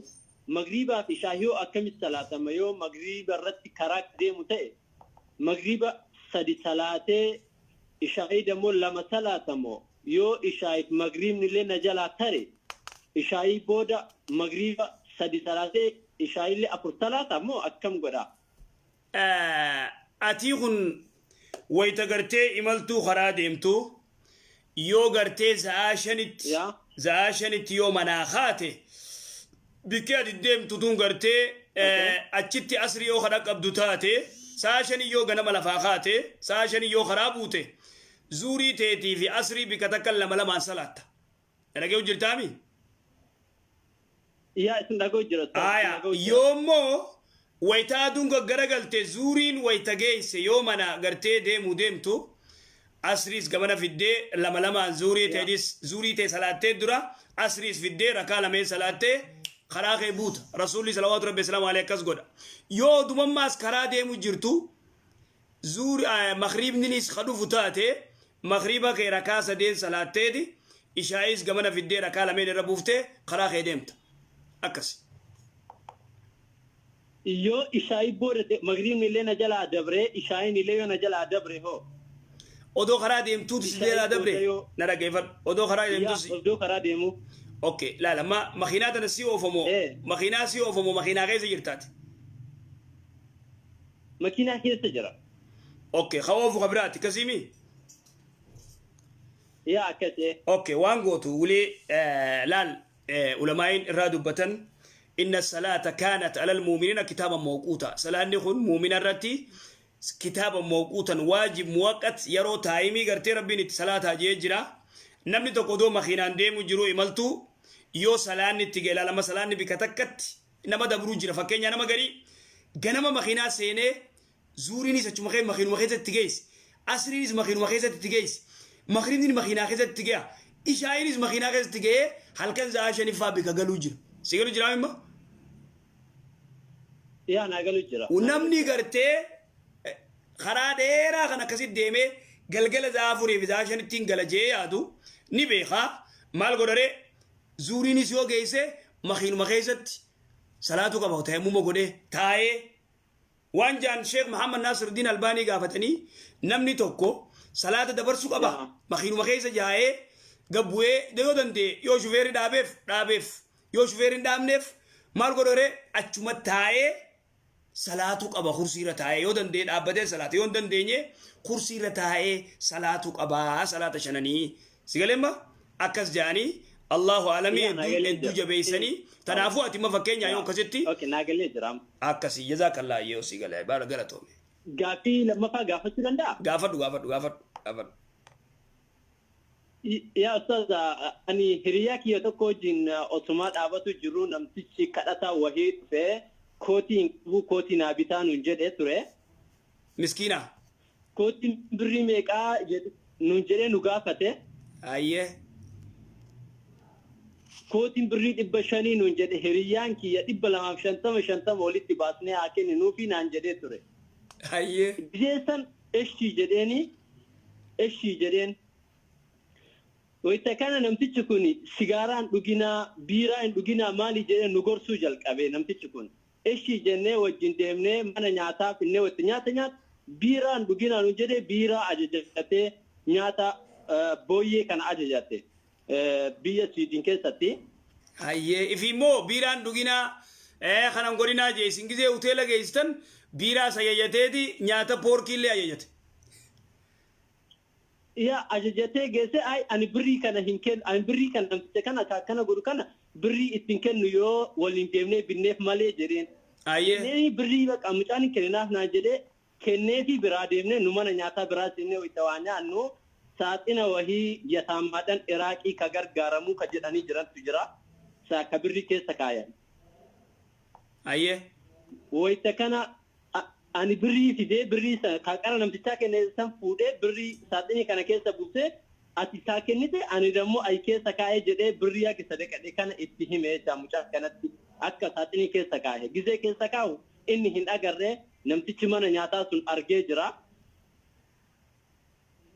magriibaa fi shaahiyoo akkamitti salaatama? Yoo magriiba irratti karaa deemu ta'e magriiba sadi salaatee ishaayii dammoo lama salaatamoo, yoo ishaayiif magriibni illee na jalaa tare ishaayii booda magriiba sadi salaatee ishaayillee afur salaata moo akkam godha? Atii kun wayita gartee imaltuu karaa deemtu, yoo gartee sa'aa 5tti sa'aa 5tti yoo manaa kaate, bikkee ati deemtu tun gartee achitti asrii yoo kadha qabdu taate, sa'aa 5 yoo ganama lafaa kaate, sa'aa 5 yoo karaa buute, zuurii teetii fi asrii bika takka lama lamaan salaatta. Dhaga'u jirtaami? Yaa, isin dhaga'u jira, ustaaz, isin Aya, dhaga'u jira. Yoommoo wayita aduun gaggaragallte, zuuriin wayita geesse, yoo mana gartee deemuu deemtu, asriis gamana fiddee lama lamaan zuurii ta'edis zuurii ta'e salaattee, dura asriis fiddee rakaa lameen salaattee karaa kee buuta. Rasuulli salawaatu rabbi salaamu alayhi akkas godha. Yoo dumammaas karaa deemu jirtu, zuuri makriibninis ka dhufu taate, makriiba kee rakaa sadeen salaatteeti, ishaa'is gamana fiddee rakaa lameen irra buuftee karaa kee deemta. Akkasi. Yoo ishaa'ii booda magriibni illee na jalaa dabree, ishaa'iin illee yoo na jalaa dabre hoo? Odoo karaa deemtuutu si Ishaa'ii jalaa dabre? Booda yoo Na dhaggeeffadhu. Odoo karaa deemtu Yaa si odoo karaa deemu. Okay, laala, ma makiinaa tana si oofamoo makiinaa si oofamoo makiinaa keessa jirtaati? Makiinaa keessa jira. Okay, ka oofu ka biraati akkasiimi? Yaa, akkasee. Okay, waan gootu wulee laal, ulamaa'iin irraa dubbatan, inna salaata kaanat alal mu'miniina kitaaban mawquuta. Salaanni kun mu'mina irratti kitaaba mawquutan, waajib muwaqqat, yeroo taayimii gartee Rabbiin itti salaataa jee jira. Namni tokko odoo makiinaan deemu jiru, imaltuu, yoo salaanni itti ga'e, laalama, salaanni bika takkatti nama dabruu jira. Fakkeenyaa, nama garii ganama makiinaa seenee zuuriinis achuma kee makiinuma keessatti itti geesse, asriinis makiinuma keessatti itti geesse, magribni makiinaa keessatti itti ga'a, ishaa'iinis makiinaa keessatti ga'ee halkan sa'aa shaniffaa bika galuu jira. Si galu jiraa mimma? Yaa, naa galu jira. Namni gartee karaa dheeraa kan akkasitti deemee galgala sa'aa 4 fi sa'aa 5ttiin gala jee yaadu ni beekaa. Maal godharee? Zuuriinis yoo geesse makiinuma keessatti salaatu qaba, tayammuma godhee taa'ee. Waan jaan Sheekh Muhammad Nasiruddin Albaanii gaafatanii, namni tokko salaata dabarsuu qaba, makiinuma keessa jaa'ee gabbu'ee yoo danda'e, yoo shufeerri dhaabeef dhaabeef, yoo shufeerri hin dhaabneef maal godharee? Achuma taa'ee salaatu qaba. Kursiirra taa'ee yoo danda'e dhaabbatee salaata, yoo hin dandeenye kursiirra taa'ee salaatu qaba, salaata shananii. Si galee? Akkas jedhanii, Allahu alamii. Yaa, naa hedduu galee hedduu jira. jabeessanii. Tanaafuu ati imma fakkeenyaa yoo akkasitti Okay, naa galee jira. Akkasii, jazaakallaa, yoo si galee baara galatoome. Gaaffii lammaffaa gaafachuu danda'a? Gaafadhu, gaafadhu, gaafadhu, gaafadhu. Yaa ustaaz, ani hiriyaa kiyya tokko wajjin osumaa dhaabatu jiru, namtichi kadhataa wahii dhufee, kootii hin qabu, kootii naa bitaa nuun jedhee ture. Miskiina. Kootiin birrii meeqaa nuun jedhee nu gaafate. Kootiin birrii 500 nuun jedhe. Hiriyyaan kiyya 250 50 walitti baasnee haa kenninuufi naan jedhee ture. Biseessan eshii jedheeni, eshii jedheen. Wayita kana namtichi kun sigaaraa hin dhuginaa, biiraa hin dhuginaa, maali jedhee nu gorsuu jalqabe namtichi kun. Eshii jennee wajjin deemnee mana nyaataa finnee walitti nyaata nyaata, biiraa hin dhuginaa nuun jedhee, biiraa ajajatee, nyaata booyyee kana ajajate biyya Siwiidin keessatti. Hayyee, ifi immoo biiraan dhuginaa, kanan godhinaa jee, isin gizee hoteela geessitan biiraa sayayyateeti nyaata poorkii illee ajajate. Yaa, ajajatee geesse. Ay, ani birrii kana hin kennu, ani birrii kana namticha kana ka akkana godhu kana birrii ittiin kennu yoo waliin deemnee binneef malee jedheen. Kenneefi birrii, baqa mucaan hin kenninaaf naan jedhee, kenneefi biraa deemnee nu mana nyaataa biraa seennee wayita waa nyaannu, saaxina wahii yataamaadhaan Iraaqii ka gargaaramuu ka jedhanii jirantu jira. Saa ka birrii keessa kaayan. Wayita kana ani birrii fidee, birrii sana ka qara namtichaa kenne san fuudhee, birrii saaxinii kana keessa buusee, ati isaa kennite, ani dammoo ayi keessa kaa'ee jedhee, birrii haga sadaqadhe kana itti hime jecha mucaa kanatti, akka saaxinii keessa kaa'e. Gizee keessa kaa'u inni hin agarree, namtichi mana nyaataa sun argee jira.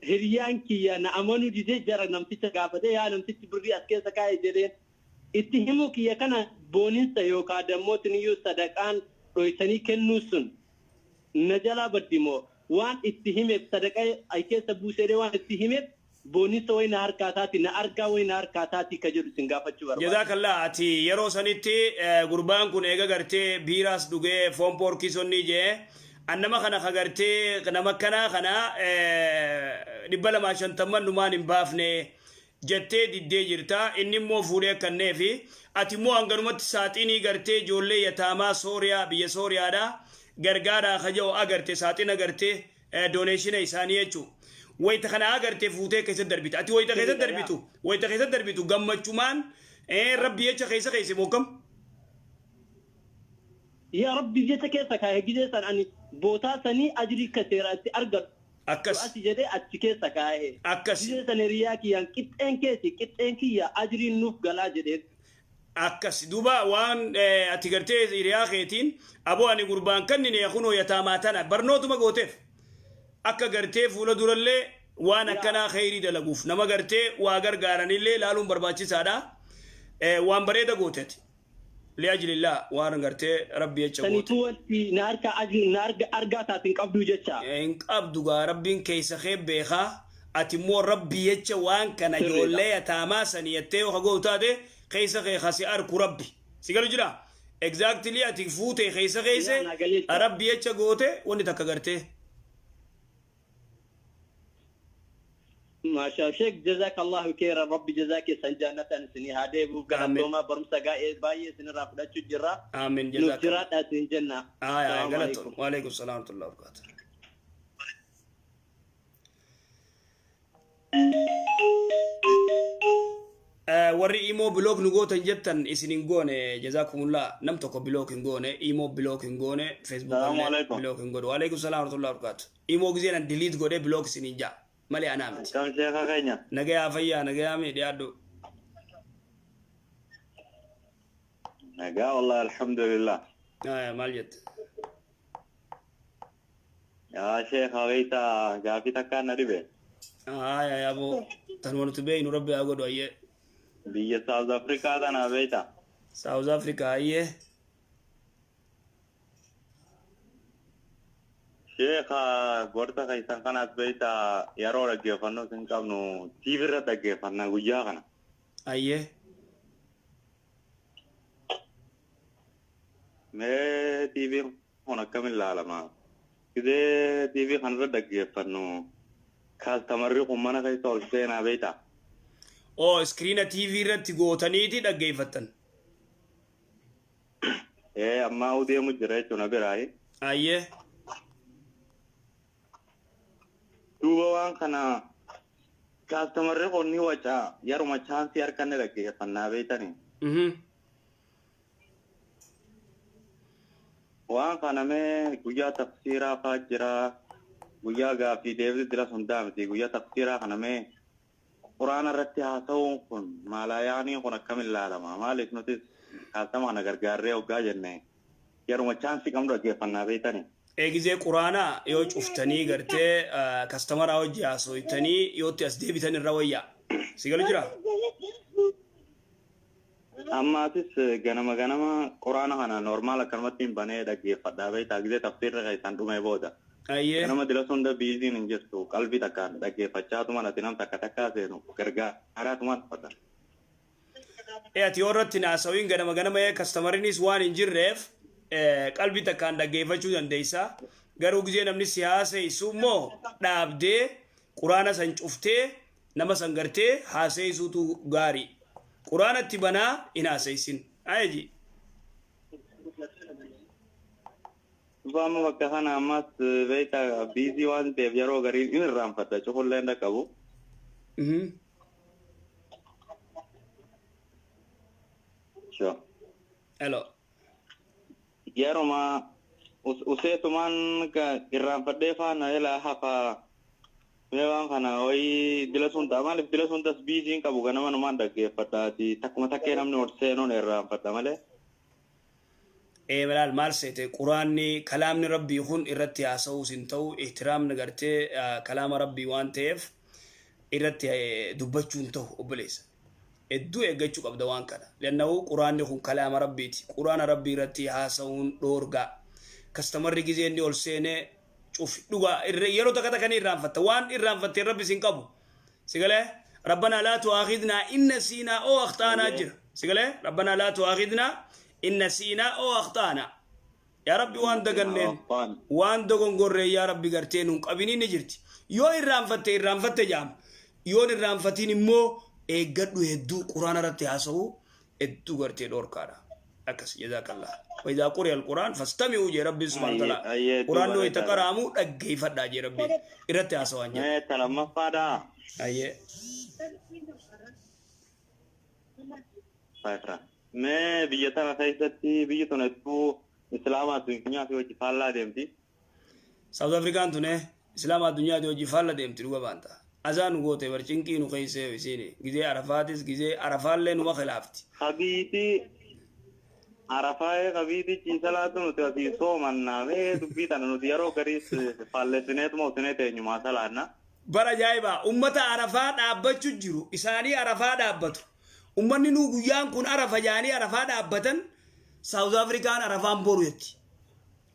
Hiriyaan kiyya na amanuu didee jara namticha gaafate, yaa namtichi birrii as keessa kaa'e jedheen. Itti himuu kiyya kana booninsa yookaan dammootiniyyuu sadaqaan dhoysanii kennuu sun na jalaa baddi moo, waan itti himeef, sadaqaa ay keessa buuseedhee waan itti himeef booninsa wayi na harkaa taati, na argaa wayi na harkaa taati ka jedhu isin gaafachuu barbaade. Jazakallah. Ati yeroo sanitti gurbaan kun eega gartee biiraas dhugee foon poorkii sonnii jee, an nama kana ka gartee nama kanaa kana 250 numaan hin baafne jettee diddee jirta. Inni immoo fuudhee kanneefi, ati immoo hanganumatti saaxinii gartee ijoollee yataamaa Sooriyaa, biyya Sooriyaadha gargaaraa ka jedhu agarte, saaxina gartee donation isaanii jechuu. Wayita kana agartee fuutee keessa darbite. Ati wayita keessa Sirriidha yaa. darbitu, wayita keessa darbitu gammachumaan rabbi jecha keessa keesse mokkam. Yaa Rabbi jecha keessa kaa'e gizee san ani bootaa sanii ajrii ka seeraa itti argadhu Akkas. asi jedhee achi keessa kaa'e. Akkas. Gizee san hiriyaa kiyyaan qixxeen keeti qixxeen kiyya ajriin nuuf galaa jedheen. Akkas duuba waan ati gartee hiriyaa keetiin aboo ani gurbaan kannine kunoo yataamaa tana barnootuma gooteef akka gartee fuula durallee waan akkanaa kheyrii dalaguuf nama gartee waa gargaaranillee laaluun barbaachisaadha. Waan bareeda gooteeti. Li'ajlillah waan gartee rabbi jecha goote. Saniifuu wanti na harkaa ajrii na arga argaa taate hin qabduu jecha. Hin qabdu gaa, rabbiin keessa kee beekaa. Ati immoo rabbi jecha waan kana Sirriidha. ijoollee yataamaa sani jettee yoo ka gootu taate, keessa kee ka si arku rabbi. Si galu jira? Exactly ati fuute keessa keesse Yaa naa galee jira. rabbi jecha goote wanni takka gartee. Maashaa Sheek, jazakallahu khairan, Rabbi jazaa keessan jannatan isinii haa deebi'u. Aamin. Galatoomaa, barumsa gaa'ee baay'ee isinirraa fudhachuu jirra. Aamin. Nuuf Jazakallah. jiraadhaa isin jenna. Aya aya. Salaamu Galatoon. alaikum. Waalaikum salaam wa rahmatullahi wa barakatuh. Warri imoo block nu gootan jettan isin hin goone, jazakumullah. Nam tokko block hin goone, imoo block hin goone, Facebook Salaamu illee alaikum. block hin godhu. Waalaikum salaam wa rahmatullahi wa barakatuh. Imoo gizeen an delete godhee block isin hin jaa malee anaa miti. Akkam sheeka keenya? Nagayaa, fayyaa, nagayaa mi dhiyaadhu. Nagaa wallahi, alhamdulillah. Aya, maal jette? Yaa sheeka, beeyta gaafii takkaan na dhibe. Aya, yaaboo tanuma nuti beeynu rabbi haa godhu, ayyee. Biyya South Africa tana beeyta. South Africa, ayyee. Sheeka, gorsa keessan kanaas beeyta yeroo dhaggeeffannoo isin qabnu TV irra dhaggeeffannaa guyyaa kana. Ayyee. Mee TV kun akkamiin ilaalama? Gizee TV kanarra dhaggeeffannu customerri kun mana keessa ol seenaa beeyta. Oo, screena TV irratti gootaniiti dhaggeeffattan. Ee, ammaa deemu jira jechuudha biraayi. Ayyee. Duuba waan kana customerri kun ni waca, yeruma chance harkanne dhaggeeffannaa beeytanii. Waan kana mee guyyaa tafsiiraa faa jira, guyyaa gaaffii deebii dira sun miti, guyyaa tafsiiraa kana mee quraana irratti haasa'uun kun maalayaanii kun akkamiin ilaalama? Maaliif nutis customer kana gargaarree hoggaa jenne yeruma chance qabnu dhaggeeffannaa beeytanii. Eegizee quraanaa yoo cuftanii gartee customeraa hojii haasoytanii yootti as deebitan irra wayyaa. Si galu jira? Ammaatis ganama ganama quraana kana normal akkanumatti hin banee dhaggeeffadhaa beektaa, gizee tafsiirra keessaan dhumee booda. Ayyee. Ganama dila hunda busyn hin jirtu, qalbii takkaan dhaggeeffachaatuma ati nam takka takkaa seenu gargaaraatumaan fadha. Ee, ati yoo irratti naasawiin ganama ganama customerinis waan hin jirreef qalbii takkaan dhaggeeffachuu dandeessa. Garuu gizee namni si haaseessu immoo dhaabdee quraana san cuftee nama san gartee haaseessuutu gaarii. Quraanatti banaa hin haaseessin. Ayeji. Duuba amma bakka kana ammas beektaa busy waan ta'eef yeroo gariin in irraanfadha, cufullee hin dhaqqabu. Sure. Hello. Yeruma useetumaan irraanfadhee faana ilaa hafaa. Mee waan kana wayii dila sun ta'a, maaliif dila sun tas busyn qabu, ganama numaan dhaggeeffadhaati, takkuma takkee namni ol seenuun irraanfadha malee. Ee, malaal maal seete, quraanni kalaamni rabbii kun irratti haasa'uus hin ta'u, ihtiraamni gartee kalaama rabbii waan ta'eef irratti dubbachuu hin ta'u, obboleessa. Hedduu eeggachuu qabda waan kana. Lannahu quraanni kun kalaama rabbiiti. Quraana rabbii irratti haasa'uun dhoorgaa. Customerri gizee inni ol seenee cufi. Dhugaa yeroo takka takka ni irraanfatta. Waan irraanfatteen rabbi sin qabu. Sigalee ربنا لا تؤاخذنا إن نسينا أو أخطأنا jira. Sigalee ربنا لا تؤاخذنا إن نسينا أو أخطأنا. Yaa rabbi, waan daganneen waan dogongorree yaa rabbi gartee nuun qabinii ni jirti. Yoo irraanfatte irraanfatte jaama. Yoon irraanfatiin immoo eeggadhu, hedduu quraana irratti haasa'uu hedduu gartee dhoorkaadha. Akkas jazaakallah. Wa quri'a alquraan fastami'uu jee Rabbiin subhaanahu wa ta'ala. Ayyee, hedduu Quraan yoo itti bareedaadha. qara'amu dhaggeeffadhaa jee Rabbiin. Irratti haasawaan jedha. Mee ta lammaffaadha. Ayyee. Faayifra. Mee biyya tana keessatti biyyi tun hedduu islaama addunyaa fi hojii faallaa deemti. South Afrikaan tun islaama addunyaati hojii faalla deemti dhuga baanta. Azaa nu goote bar cinqii nu keeysee isiini. Gizee Arafaatis gizee Arafaallee numa khilaafti. Kabiiti Arafaa'ee kabiiti ciisalaatu nuti asii soomannaa mee dubbii tana nuti yeroo gariis faallessineetuma usinee teenyumaa salaanna. Bara ajaa'ibaa ummata Arafaa dhaabbachu jiru isaanii Arafaa dhaabbatu. Ummanni nuu guyyaan kun Arafa jaanii Arafaa dhaabbatan South Afrikaan Arafaan boru jetti.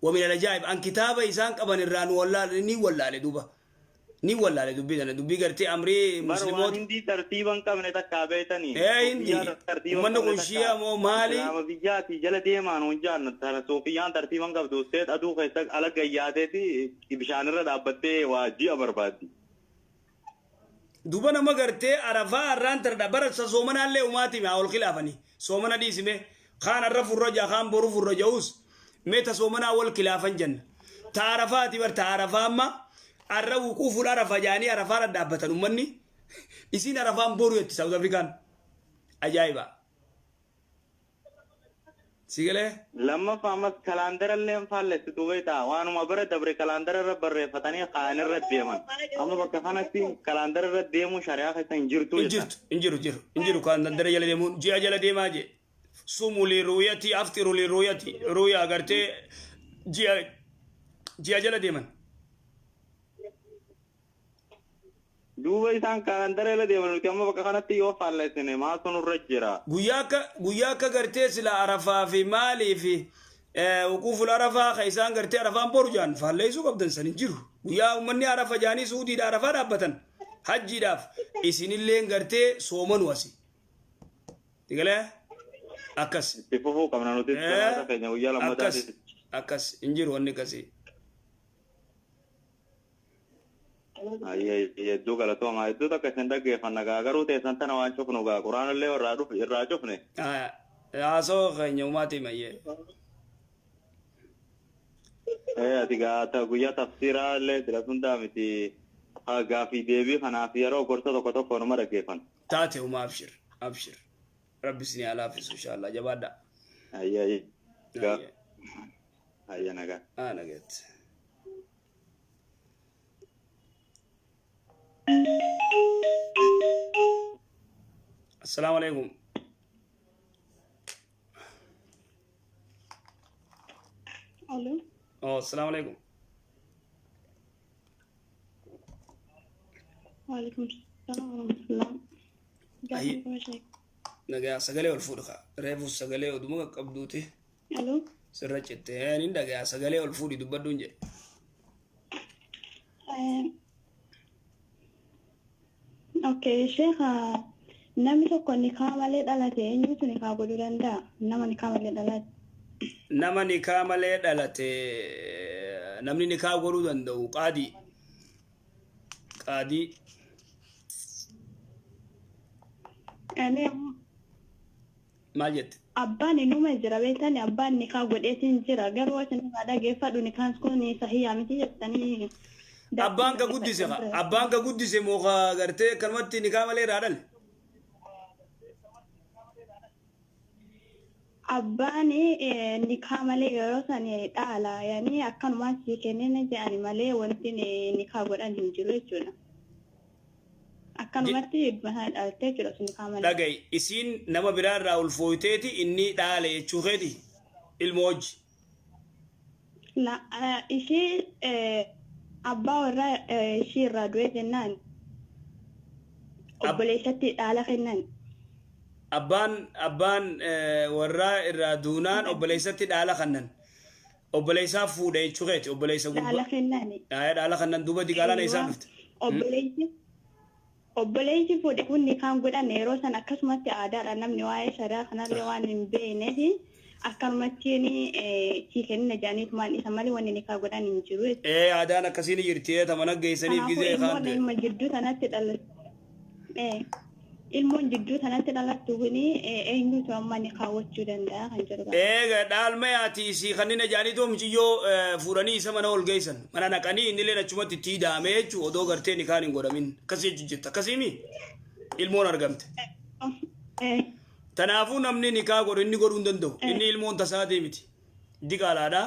Wa min al-ajaa'ib an kitaaba isaan qaban irraa nu wallaale ni wallaale duuba. Ni wallaale dubbii tana dubbii gartee amrii Bar waan muslimoota. hindii tartiiba hin qabne takkaa beektanii. Ee hindi Suufiyyaan tartiiba hin ummanni qabne kun takkaa. shi'a moo maali? Islaama biyyaati jala deemaan hin jaannu tana suufiyyaan tartiiba hin qabdu usteet aduu keessa ala gayyaateeti bishaanirra dhaabbattee waa ji'a barbaaddi. Duba nama gartee Arafaa har'aan tana bara sa soomanaallee umaatime haa ol khilaafanii. Soomana dhiisime kaan har'a furra ja'a kaan boru furra ja'us mee ta soomanaa wal khilaafan jenna. Ta Arafaati bar ta Arafaa amma har'a wuquuful Arafa jaanii Arafaa dhadhaabbatan ummanni isiin Arafaan boru jetti South Afrikaan. Ajaa'iba. Si galee? Lammaffaa ammas kalaandara illee hin faallessitu beektaa waanuma bara dabre kalaandara irra barreeffatanii kaan irra deeman. Amma bakka kanatti kalaandara irra deemuu shari'aa keessa hin jirtu Hin jettan. jirtu, hin jiru, jiru, hin jiru kalaandara jala deemuun ji'a jala deemaa jee. Sumu li ruuyati afxiru li ruuyati ruuyaa gartee ji'a ji'a jala deeman. Duuba isaan kalaandara jala deeman nuti amma bakka kanatti yoo faallessine maaltu nurra jira? Guyyaa akka gartee sila Arafaa fi maalii fi wuquuful Arafaa ka isaan gartee Arafaan boru jaan faalleessuu qabdan san hin jiru. Guyyaa uummanni Arafa jaanii Suudiidha Arafaa dhaabbatan hajjiidhaaf isinilleen gartee soomanu asi. Digalee akkas. Itti fufuu qabna nuti salaata keenya guyyaa Akkas lammataatis. akkas hin jiru wanni akkasii. Ayyee hedduu galatooma hedduu takka isin dhaggeeffanna gaa garuu teessan tana waan cufnu gaa quraanallee irraa dhufe irraa cufne. Haasoo keenya umaatii mayyee. Ee ati gaa ta guyyaa tafsiiraa illee sila hundaa miti haa gaafii deebii kanaaf yeroo gorsa tokko tokko numa dhaggeeffanna. Taate umaa abshir abshir. Rabbi isin haa laaffisu inshallah jabaadha. Ayyee gaa ayyee nagaa. Aa nageetti. Assalaamu alaikum. Alo. Oh, assalaamu alaikum. Waalaikum salaam warahmatullah. Ayyi. Gaafa qaba sheek. Nagaa sagalee ol fuudhi kaa. Reefu sagalee oduma qaqqabduuti Alo. sirra citte. Nin dhagaa sagalee ol fuudhi dubbadhuun jedhe. Okay, sheekh namni tokko nikaa malee dhalate eenyutu nikaa godhuu danda'a? Nama nikaa malee dhalate. Nama nikaa malee dhalate namni nikaa godhuu danda'u qaadii. Qaadii. Ani Maal jette? Abbaan inuma jira beektani, abbaan nikaa godheetiin jira, garuu isin irraa dhageeffadhu nikaan kun sahiyaa miti jettanii. Abbaan ka guddise ka abbaan ka guddise moo ka gartee akkanumatti nikaa malee irraa dhale? Abbaan nikaa malee yeroo san dhaala yaani akkanumaan sii kennina jedhani malee wanti nikaa godhan hin jiru jechuudha. Akkanumatti mataa dhalattee jechuudha sun nikaa malee. Dhaga'i, isiin nama biraa irraa ulfooyteeti inni dhaale jechuu keeti ilmoo hojii. La ishii abbaa warraa ishii irraa du'e jennaan obboleessatti dhaala kennan. Abbaan warraa irraa duunaan obboleessatti dhaala kannan. Obboleessaa fuudhe jechuu keeti obboleessa Dhaala gurbaa. kennani. Dhaala kannan duuba diqaalaan isaan dhufte. Obboleessi fuudhe kun nikaan godhanne yeroo san akkasumatti aadaadha, namni waa'ee shari'aa kanallee waan hin beekneef akkanumatti sii kennina jedhaniitumaan isa malee wanni nikaa godhan hin jiru jechuudha. Ee, aadaan akkasii ni jirti, ee, tamana geessaniif Kanaafuu gizee ilmoon kaan du'e. ilma jidduu sanatti dhalate. Ilmoon jidduu tanatti dhalattu kuni eenyutu amma ni kaawwachuu danda'a kan jedhu qaba. Eega dhaalmayaati isii kanneen ajaa'aniitoo muciyyoo fuudhanii isa mana ol geessan. Mana naqanii innilleen achumatti itti hidhaamee jechuu odoo gartee nikaan hin godhamin. Akkasii jechuu jirta. Akkasiimi ilmoon argamte. Tanaafuu namni nikaa godhu inni godhuu hin danda'u. Inni ilmoon tasaatii miti. Diqaalaadha.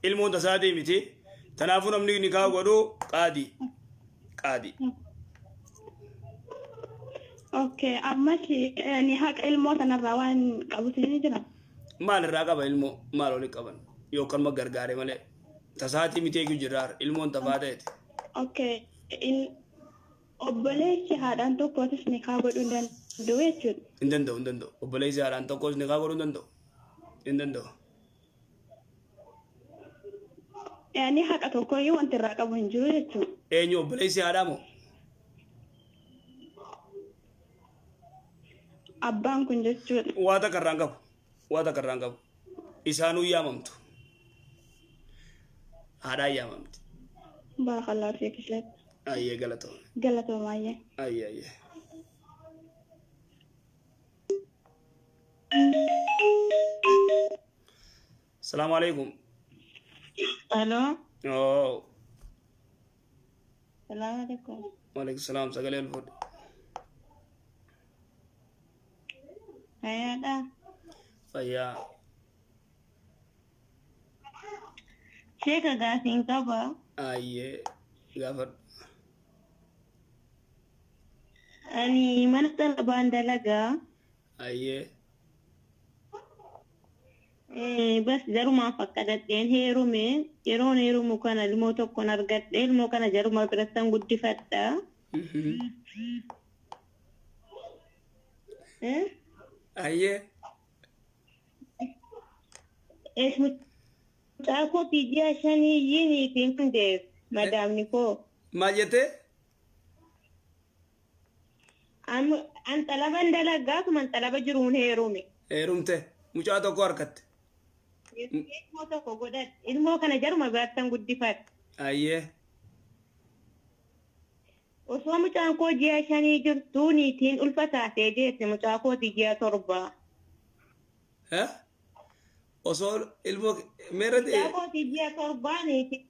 Ilmoon tasaatii miti. Tanaafuu namni nikaa godhu qaadii. Qaadii. Okay, ammas ni haqa ilmoo sanarraa waan qabutu ni jira. Maal irraa qaba ilmoo? Maal oli qaban? Yookaan ma gargaare malee. Tasaatii miti eeguu jirra. Ilmoon tafaa ta'eeti. Okay, obboleessi haadhaan tokkootis nikaa godhuu hin danda'u jechuudha. Hin danda'u, hin danda'u. Obboleessi haadhaan tokkos nikaa godhuu hin danda'u. Hin danda'u. Yaani haqa tokkoyyuu wanti irraa qabu hin jiru jechuudha. Eenyu, obboleessi haadhaa moo? Abbaan kun jechuudha. Waa takka irraa hin qabu. Waa takka irraa hin qabu. Isaanuu yaamamtu. Haadhaan yaamamti. Barakallahu fiik isheet. Ayyee, galatoome. Galatoomaa. Ayyee, ayyee. Salaamu alaikum. Alo. Oh, Salaam alaikum. Waalaikum salaam, sagalee ol fuudhi. Fayyaadha. Fayyaa. Sheeka, gaafiin qaba. Ayyee, gaafadhu. Ani mana xalabaan dalagaa. Ayyee. Bas jarumaan fakkadhadheen heerume. Yeroon heerumu kana ilmoo tokkon argadhe. Ilmoo kana jaruma birattan guddifadha. Eh? Ayyee. Mucaa kootii ji'a 5 niitiin kun deesse madaamni koo. Maal jettee? An xalaban dalagaa tuman xalaba jiruun heerume. Heerumte. Mucaa tokko harkatte. Ilmoo tokko godhadhe. Ilmoo kana jaruma birattan guddifadha. Ayyee. Osoo mucaan koo ji'a 5 jirtuu niitiin ulfa taatee deesse mucaa kootii ji'a 7. Eh? Osoo ilmoo meerra Mucaa kootii ji'a 7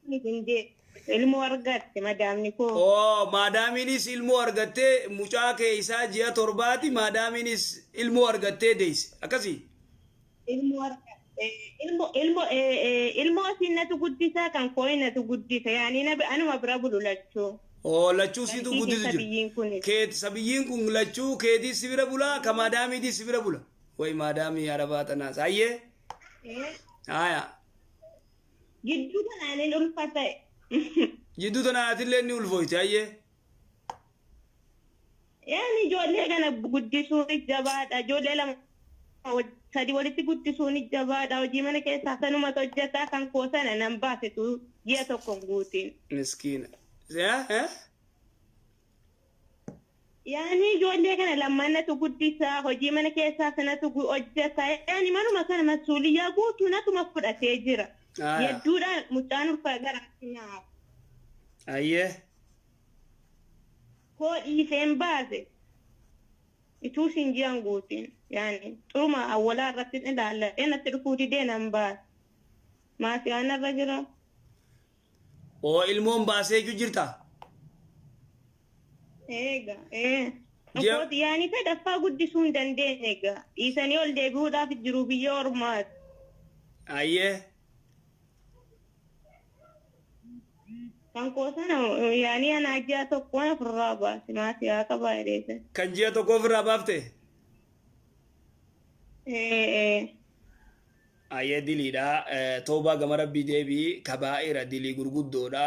niitiin deesse. Ilmoo argatte madaamni koo. Oo, maadaamiinis ilmoo argattee, mucaa kee isaa ji'a 7ti maadaamiinis ilmoo argattee deesse. Akkasii? Ilmoo argatte. Ilmoo asiin natu guddisaa, kan koo natu guddisa. Yaani anuma bira bulu lachuu. Oo, lachuu siitu Barkii guddisu keessa jiru. biyyiin kunis. Keet sabiyyiin kun lachuu keetii si bira bulaa, ka maadaamiitii si bira bula. Way maadaamii arabaa tanaas. Ayyee. Haya. Gidduu kanaanin ulfa ta'e. Jidduu tana atillee ni ulfooyte. Ayyee. Yaani ijoollee kana guddisuun jabaadha. Ijoollee lama sadi walitti guddisuun jabaadha. Hojii mana keessaa sanumatu hojjetaa, kan koo sana nan baasetu ji'a tokko hin guutin. Miskiina. Eh? Eh? Yaani ijoollee kana lamaan natu guddisaa, hojii mana keessaa sanatu hojjeta. Yaani manuma sana masuuliyyaa guutuu natuma fudhatee jira. Haya. Hedduudhaan mucaan ulfa garaatti nyaata. Ayyee. Koo dhiiseen baase. Ituu siin ji'an guutin. Yaani xuruma awwalaa irratti ilaalladhee natti dhufuu didee nan baase. Maasiyaan irra jira. Oo, ilmoon baasee jechuu jirta? Eega, ee. Kooti yaani sadaffaa guddisuu hin dandeenye egaa. Dhiisanii ol deebi'uudhaaf jiru biyya ormaati. Ayyee. Kan koo sana yaani anaa ji'a tokkoon ofirraa baase, maasiyaa qabaa jedheese. Kan ji'a tokko ofirraa baafte? Ee. Ayyee, diliidha. Toobaa gama rabbii deebii, kabaa'ira dilii gurguddoodha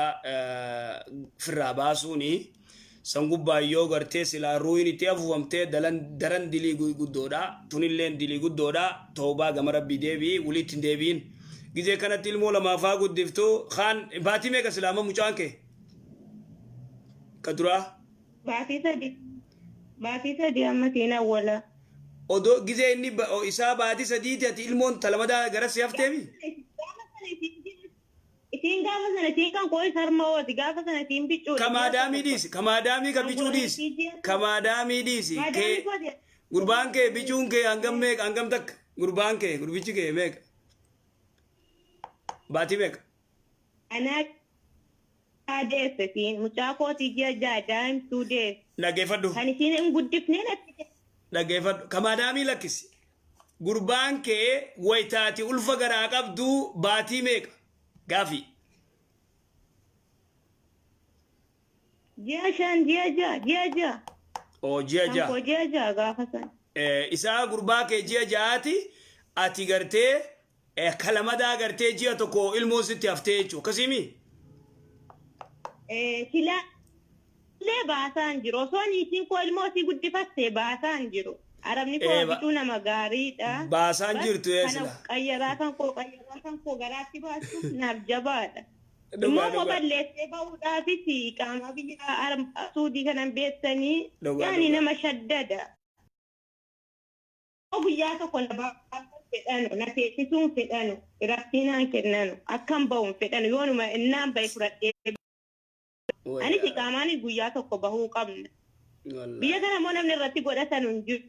firraa baasuuni. San gubbaan yoo gartee silaa ruuyin itti afuufamtee daran dilii guddoodha. Tunilleen dilii guddoodha. Toobaa gama rabbii deebii, walitti hin deebiin. Gizee kanatti ilmoo lamaafaa guddiftu kaan baatii meeqa silaa amma mucaan kee? Ka duraa? Baatii 3. Baatii 3 amma siin awwala. Odoo gizee inni isaa baatii 3ti ati ilmoon talamadaa gara si hafteemi? Isiin gaafa Gaafa sana isiin kan koo isa harma hooti gaafa sana isiin bicuudha. Ka maadaamii dhiisi. Ka maadaamii ka bicuu dhiisi. Ka maadaamii dhiisi. Maadaamii Kee kooti. gurbaan kee bicuun kee hangam meeqa hangam takka gurbaan kee gurbichi kee meeqa baatii meeqa Anaa deesse isiin mucaa kootii ji'a 6 daa'imtuu deesse. Dhaggeeffadhu. Kan isiin hin guddifnee natti Dhaggeeffadhu. Ka maadaamii lakkisi. Gurbaan kee waytaati ulfa garaa qabdu baatii meeqa? Gaafii. Ji'a 5, ji'a 6, ji'a 6. Oo ji'a Kan 6. koo ji'a 6 gaafa san. Isaa gurbaa kee ji'a 6ti ati gartee kalamadaa gartee ji'a 1 ilmoon sitti haftee jechuudha. Akkasiimi? Silaa illee baasaa hin jiru. Osoo niitiin koo ilmoo isii guddifatte baasaa hin jiru. Arabni koo bicuu nama gaariidha. Baasaan Bas jirtu kana sila. Qayyaraa kan koo qayyaraa kan koo garaatti baachuuf naaf jabaadha. Dhugaa Immoo koo dhugaa. balleessee bahuudhaafis qaamaa biyya Suudii kanan beektanii Dhugaa yaani dhugaa. nama shaddada. Guyyaa tokko na baasuun fedhanu, na teessisuun fedhanu, iraftii naan kennanu, akkan bahuun fedhanu, yoonuma innaan bahe fudhadhee anis iqaamaanis guyyaa tokko bahuu qabna. Biyya kana immoo namni irratti godhatanu hin jiru.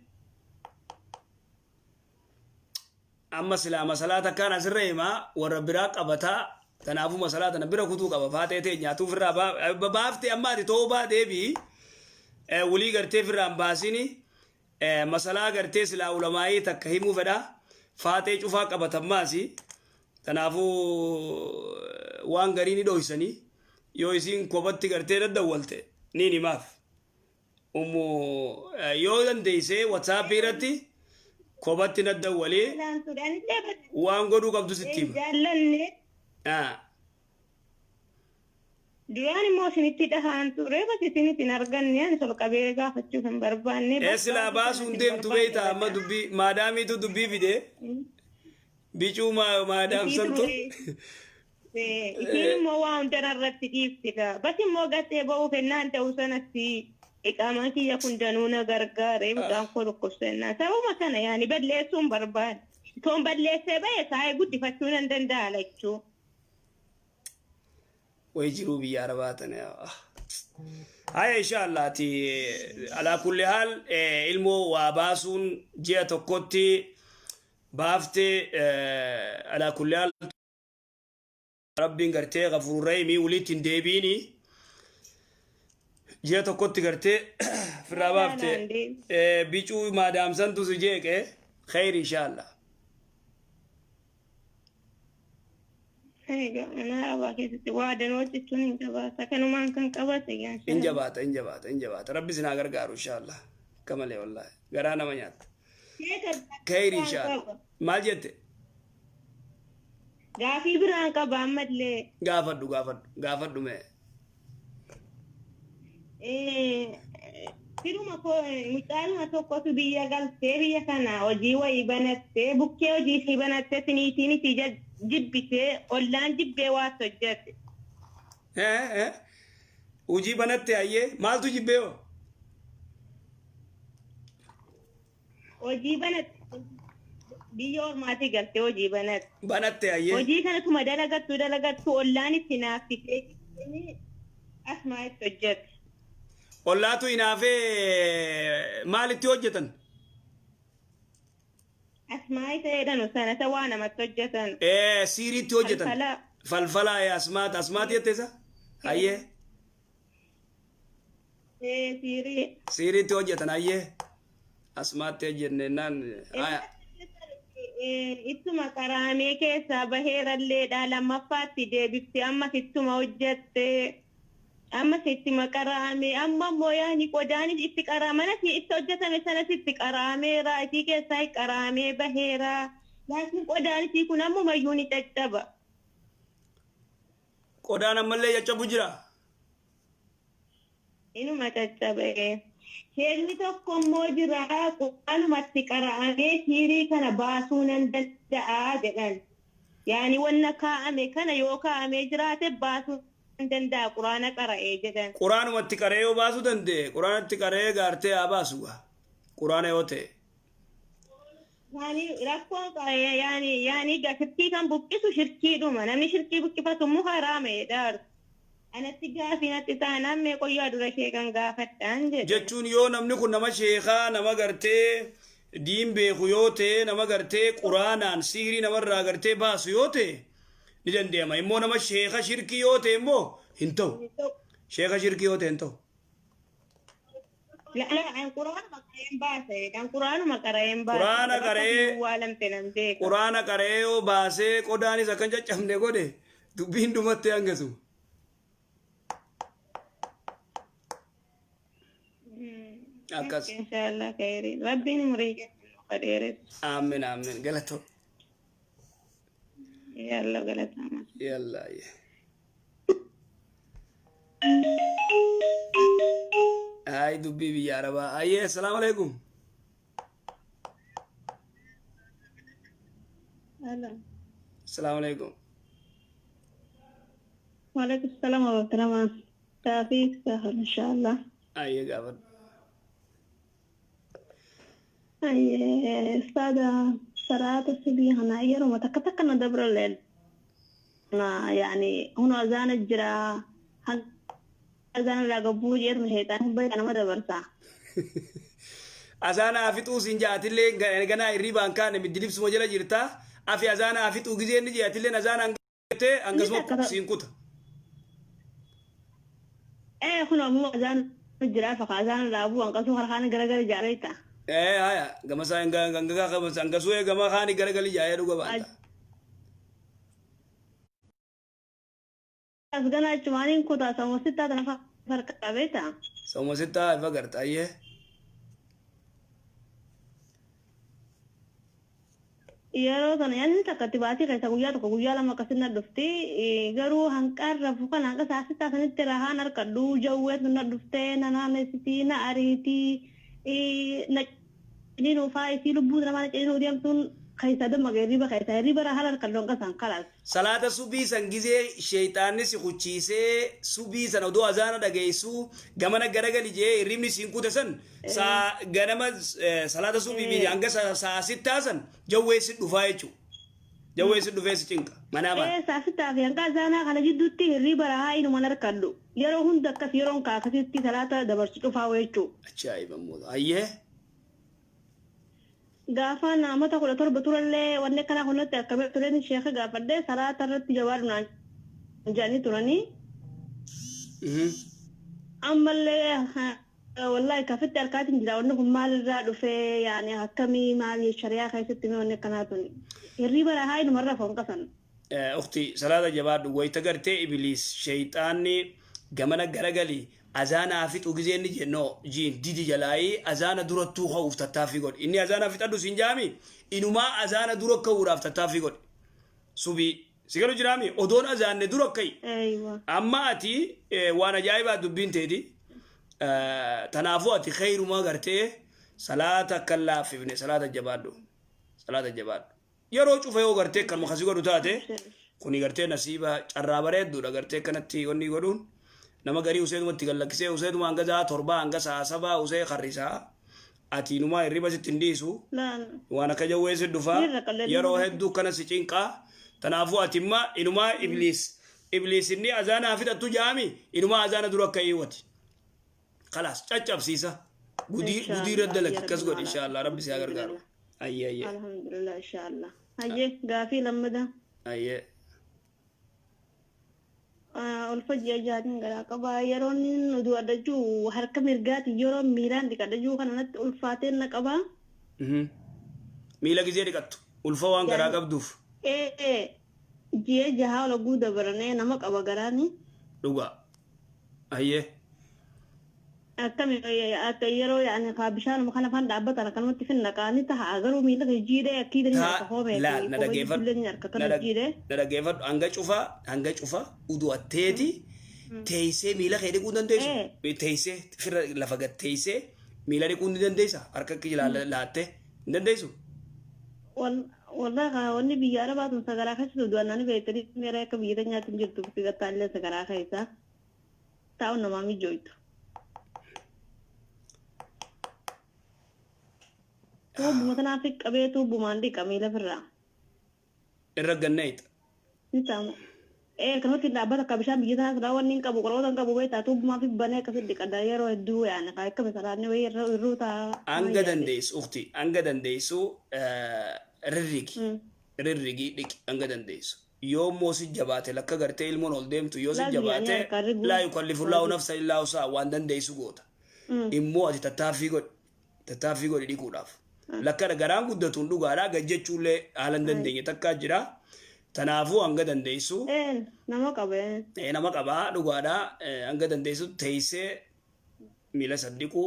Amma silaa masalaa takkaan asirra himaa warra biraa qabataa kanaafuu masalaa tana bira kutuu qaba faaxee ta'e nyaatuu ofirraa baaftee amma ati toobaa deebii wulii gartee ofirraa hin baasini. Masalaa gartee silaa ulamaa'ii takka himuu fedha. Faaxee cufaa qabatan maasi. Tanaafuu waan garii ni dhoysanii. Yoo isiin kophatti gartee daddawwalte niin himaaf. Ummu yoo dandeessee WhatsApp irratti kophatti naddawwalee Jalaan ture. Anillee bada waan godhuu qabdu sitti hin hima. jaallanne. Ah. Duraan immoo isinitti dhahaan ture bas isinitti hin arganne ani ol qabee gaafachuuf hin barbaanne. Ee silaa baasuun deemtu beektaa amma dubbii maadaamiitu dubbii fide bicuu maadaam Isii santu. ture. Isiin immoo waa hunda irratti dhiiftidha. Bas immoo gattee ba'uuf ennaan ta'u sanatti iqaamaan kiyya kun danuu na gargaare mucaan koo dhukkubsannaa. Sababa kana yaani balleessuun barbaade. Toon balleessee ba'e saayee guddifachuu nan danda'a lachuu. Way jiruu biyya arabaa tana. Haya inshallah ati alaa kulli haal ilmoo waa baasuun ji'a tokkotti baaftee alaa kulli haal rabbiin gartee gafurur rahimii walitti hin deebiini ji'a tokkotti gartee firraa baafte bicuu maadaamsantu si jeeqe kheyri inshallah. Egaa mana arabaa keessatti waa danuu hojjechuun hin jabaata. Kanumaan kan qabate Hin gaashaa. jabaata, hin jabaata, hin jabaata. Rabbi isin haa gargaaru inshaallah. Akka malee wallaahi. Garaa nama nyaata. Kheyri Biraan inshaallah. qaba. Maal jette? Gaafii biraan qaba ammallee. Gaafadhu gaafadhu gaafadhu mee. Firuma koo mucaanuma tokkotu biyya galtee biyya kana hojii wayii banattee bukkee hojii ishii banattee siniitiin isii jibbitee ollaan jibbee waatti hojjette. Hojii banatte hayyee maaltu jibbee hoo? Hojii banatte biyya ormaatii galtee hojii banatte. Banatte hayyee. Hojii kanatuma dalagattu dalagattu ollaan itti naaffisee asmaa itti hojjette. Ollaatu hinaafee maalitti hojjetan? Asmaa isa jedhanu sana isa waa namatti hojjetan. Siiriitti hojjetan. Falfala. Falfala asmaata asmaati jette isa? Hayyee. Siirii. Siiriitti hojjetan hayyee. Asmaatti hojjenne naan. Haya. Ittuma qaraamee keessaa baheeralleedha lammaffaatti deebifte ammas ittuma hojjette ammas ittuma qaraame amma immoo yaani qodaanis itti qaraa mana itti hojjetame sanas itti qaraameera isii keessaa qaraamee baheera laakiin qodaan isii kun ammumayyuu ni caccaba. Qodaan ammallee caccabu jira. Inuma caccabe. Sheekni tokko immoo jira quraanumatti qara'amee siirii kana baasuu nan danda'a jedhan. Yaani wanna kaa'ame kana yoo kaa'amee jiraate baasuu nan danda'a quraana qara'ee jedhan. Quraanumatti qara'ee yoo baasuu danda'e quraanatti qara'ee gaartee haa baasu gaa. Quraana yoo ta'e. Yaani rakkoon yaani yaani shirkii kan buqqisu shirkiidhuma namni shirkii buqqifatu immoo haraamedha. Anatti gaafii natti taanaan mee qoyyaa dura ishee kan gaafadhaan jedhe. Jechuun yoo namni kun nama sheekaa nama gartee diin beeku yoo ta'e, nama gartee quraanaan sihirii namarraa gartee baasu yoo ta'e ni danda'ama. Immoo nama sheeka shirkii yoo ta'e immoo hin ta'u. Sheeka shirkii yoo ta'e hin ta'u. La an quraanuma qara'een baase an quraanuma qara'een baase. Quraana qara'ee Waa lamte nan beeka. Quraana qara'ee yoo baasee qodaanis akkan caccabne godhe dubbiin dhumattee hangasu. Akkas. Inshaallah khayrii. Rabbiin umurii keessa nu dheeressu. Aamin aamin galatoo. Yalla galatama. Yalla. Ay dubbii biyya arabaa. Ayyee, assalaamu alaikum. Assalaamu alaikum. وعليكم السلام ورحمة الله. توفيق سهل إن شاء الله. Ayyee, gaafadhu. أي أستاذة، صلاة الصبي هنا يرو تك تك ندبر الليل أنا يعني هنا أذان الجرا أذان لا قبول يرمي شيطان بيت أنا ما دبرتا. Azaana afixuu siin jaatillee ganaa hirribaan kaane middilibsuma jala jirta. Afi azaana afixuu gizeen ni jaatilleen azaana hangattee hangasuma siin kuta. إيه هنا مو أذان الجرا فقا أذان لا أبو أنقصو خرخان غرغر جاريتا. Ee haya, gama isaa hangasuu hangasuu gama kaani garagali jaayee dhuga baata. أسجنا جمانين كوتا سموسيتا تنفع فرق بيتا. Sauma sittaa ifa garta, ayyee. Yeroo sana yaadni takka itti baatii keessa guyyaa tokko guyyaa lama akkasitti na dhufti, garuu hanqaan rafu kana hanqa saasittaa sanitti rahaan harkadhu jawweetu na dhuftee na naannessitii na ariitii na ciniinuu faa isii lubbuu namaa na ciniinuu deemtuun keessa damma hirriba keessa hirriba rahaan harkadhu hanqa san kalaas. Salaata subii san gizee sheeyxaanni si kuchiisee subii san odoo azaana dhageessuu gamana garagali jee hirribni siin kute san saa ganama salaata subii fi hanga saa sittaa san jawwee si dhufaa jechuudha. Jawwee si dhufee si cinqa. Manaa baana. Ee, saasittaa fi hanqa azaanaa kana jidduutti hirriba rahaa inuma harkadhu yeroo hunda akkas yeroon kaakasitti salaata dabarsu cufaa jechuudha. Ajaa'iba immoo. Ayyee. Gaafa namoota 17 turallee wanni akkana kunatti akkamii tureen sheeka gaafadhee salaata irratti jabaadhu naan jedhanii turanii. Ammallee wallahi kafitti harkaatiin jira, wanni kun maalirraa dhufee, yaani akkamii maali shari'aa keessatti mee wanni akkanaa tuni hirriba rahaa inumarra foon qasan. Ukti, salaata jabaadhu. Wayita gartee ibiliis sheeyxaanni gamana garagali azaanaa fixu gizee inni jennoo jiin didi jalaayii azaana durattuu ka'uuf tattaaffii godhi. Inni azaanaa fixadhu siin jaami, inumaa azaana dura ka'uudhaaf tattaaffii godhi. Subii si galu jiraami, odoon azaanne dura ka'i. Amma ati waan ajaa'ibaa dubbiin teeti. Tanaafuu ati kheyrumaa gartee salaata akka hin laaffifne salaata jabaadhu. Salaata jabaadhu. Yeroo cufa yoo gartee kanuma kasii godhu taate kuni gartee nasiiba carraa bareedduudha gartee kanatti wanni godhuun nama garii useedumatti gallakkisee useeduma hanga sa'a 7 hanga sa'a 7 usee karrisaa, ati inumaa hirriba sitti hin dhiisu. Waan akka jawwee si dhufaa yeroo hedduu kana si cinqaa. Tanaafuu ati imma inumaa ibliis inni azaanaa fixattu jaami, inumaa azaana dura akka hiiwati kalaas caccabsiisa gudii gudii irra dalagi, akkas godhi. Inshaallah rabbi si haa gargaaru. Ayyee ayyee. Alhamdulillah, inshallah. Hayyee, gaafii lammada. Ayyee. Ulfa ji'a jaatiin garaa qaba. Yeroo inni oduu addachuu harka mirgaati yeroo miilaan dhiqadhachuu kana natti ulfaatee na qaba. Miila gizee dhiqattu ulfa waan garaa qabduuf. Ee, ji'a jahaa ol oguu dabaranee nama qaba garaani. Dhugaa, ayyee. Akkami akka yeroo yaani kaa bishaanuma kana afaan dhaabbatan akkanumatti finna qaanii ta'a, garuu miila kee jiidhee akkiidha ni harka hoomee Laal, na dhaggeeffadhu. Ni harka kana jiidhee. Na dhaggeeffadhu, hanga cufa udu'atteeti teessee miila kee dhiquu dandeessu. Teessee firra lafa gad teessee miila dhiquu ni dandeessa, harka kee laattee hin dandeessu. Wallahi kaa wanni biyya arabaa tun sagaraa keessa du'annaan beektanii meera akka biyya teenyaatti hin jirtu, bifti gattaallee sagaraa keessa taa'u namaa mijooytu. Tuubbuma tanaaf qabee tuubbumaan dhiqa miila firraa. Irra ganneeyxa. Ni taama. Ee kanatti dhaabbata akka bishaan biyya tanaa silaa wanni hin qabu qorqoota hin qabu beektaa tuubbumaa fi banee akkasitti dhiqadha yeroo hedduu yaani kaa akka misalaanni wayii irra irruu taa. Hanga dandeessu ukti hanga dandeessu rirrigi rirrigi dhiqi hanga dandeessu. Yoo immoo si jabaate lakka gartee ilmoon ol deemtu yoo si Laa biyyaanii jabaate harkaan riguu. laa yukallifullaahu nafsan illaa wusaa waan dandeessu goota. Immoo ati tattaaffii godhi tattaaffii godhi dhiquudhaaf. Lakka garaan guddatuun dhugaadhaa gad jechuullee haala hin dandeenye takkaa jira. Tanaafuu hanga dandeessu Ee nama qaba. Nama qabaa dhugaadhaa hanga dandeessu teessee miila san dhiquu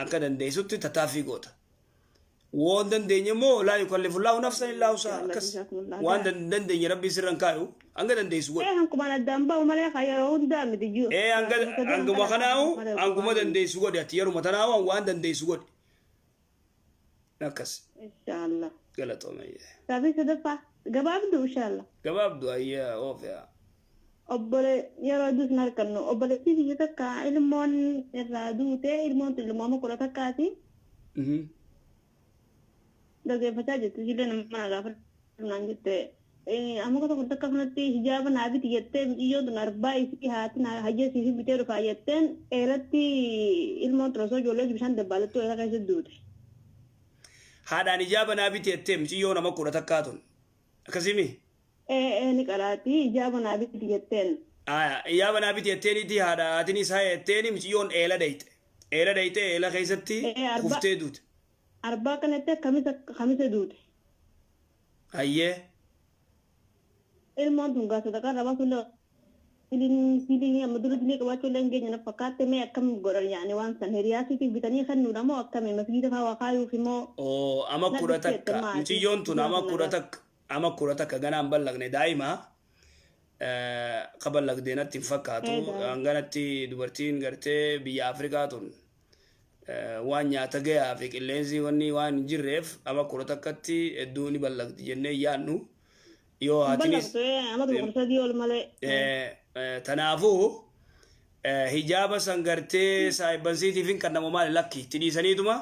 akka dandeessutti tattaaffii goota. Waan dandeenye immoo laa yukallifullaahu nafsan illaa wusaha akkas waan dandeenye rabbii sirra hin kaayu hanga dandeessu godhi. Ee hankumaan addaan ba'u malee kan yeroo hundaa miti jiru. Ee hanga hanguma kanaahu hanguma dandeessu godhi ati yeruma tanaahu waan dandeessu godhi. Akkas. Inshaallah. Galatooma. Gaaffii sadaffaa gabaabduu inshaallah. Gabaabdu ayyaa oofiyaa. Obbole yeroo hedduus hin argannu obboleettii biyya takka ilmoon irraa duute ilmoon tun ilmooma kudha takkaati. Dhaggeeffachaa jirti ijoollee nama na gaafadhu naan jette. Amma tokko takka kanatti hijaaba naa biti jettee mucayyoon tun arbaa isii haati naa hayya isii bitee dhufaa jetteen eelatti ilmoon tun osoo ijoollee bishaan dabbaalattu eela keessa duute. Haadhaan hijaaba naa biti jettee mucayyoo nama kudha takkaa tun. Akkasimi? Ee ni qaraati hijaaba naa biti jetteen. Aya hijaaba naa biti jetteeniiti haadha haatiin isaa jetteeni mucayyoon eela dhayxe. Eela dhayxee eela keessatti kuftee duute. Arbaa kanatti kamisa kamisa duute. Hayyee. Ilmoon tun gaa sadaqaa irraa baasuun dilii amma dura dilii qabaachuu illee hin geenye na fakkaatte mee akkam godhan yaani waan san hiriyaa siitiif bitanii kennuudha moo akkami masgiida faa waa kaayuuf immoo. Oo ama Na kudha dhufte takka maatii mucayyoon tun ama na kudha takka ama kudha takka ganaa hin ballaqne daa'ima ka ballaqdee natti hin fakkaatu Ee daa'ima. hanganatti dubartiin gartee biyya Afrikaa tun waan nyaata gayaa fi qilleensi wanni waan hin jirreef ama kudha takkatti hedduu ni ballaqdi jennee hin yaadnu yoo haatinis Ballaqtu ee ama kudha sadii ol malee. Tanaafuu hijaaba san gartee saahibbansiitiif hin kannamu maali lakki itti dhiisaniituma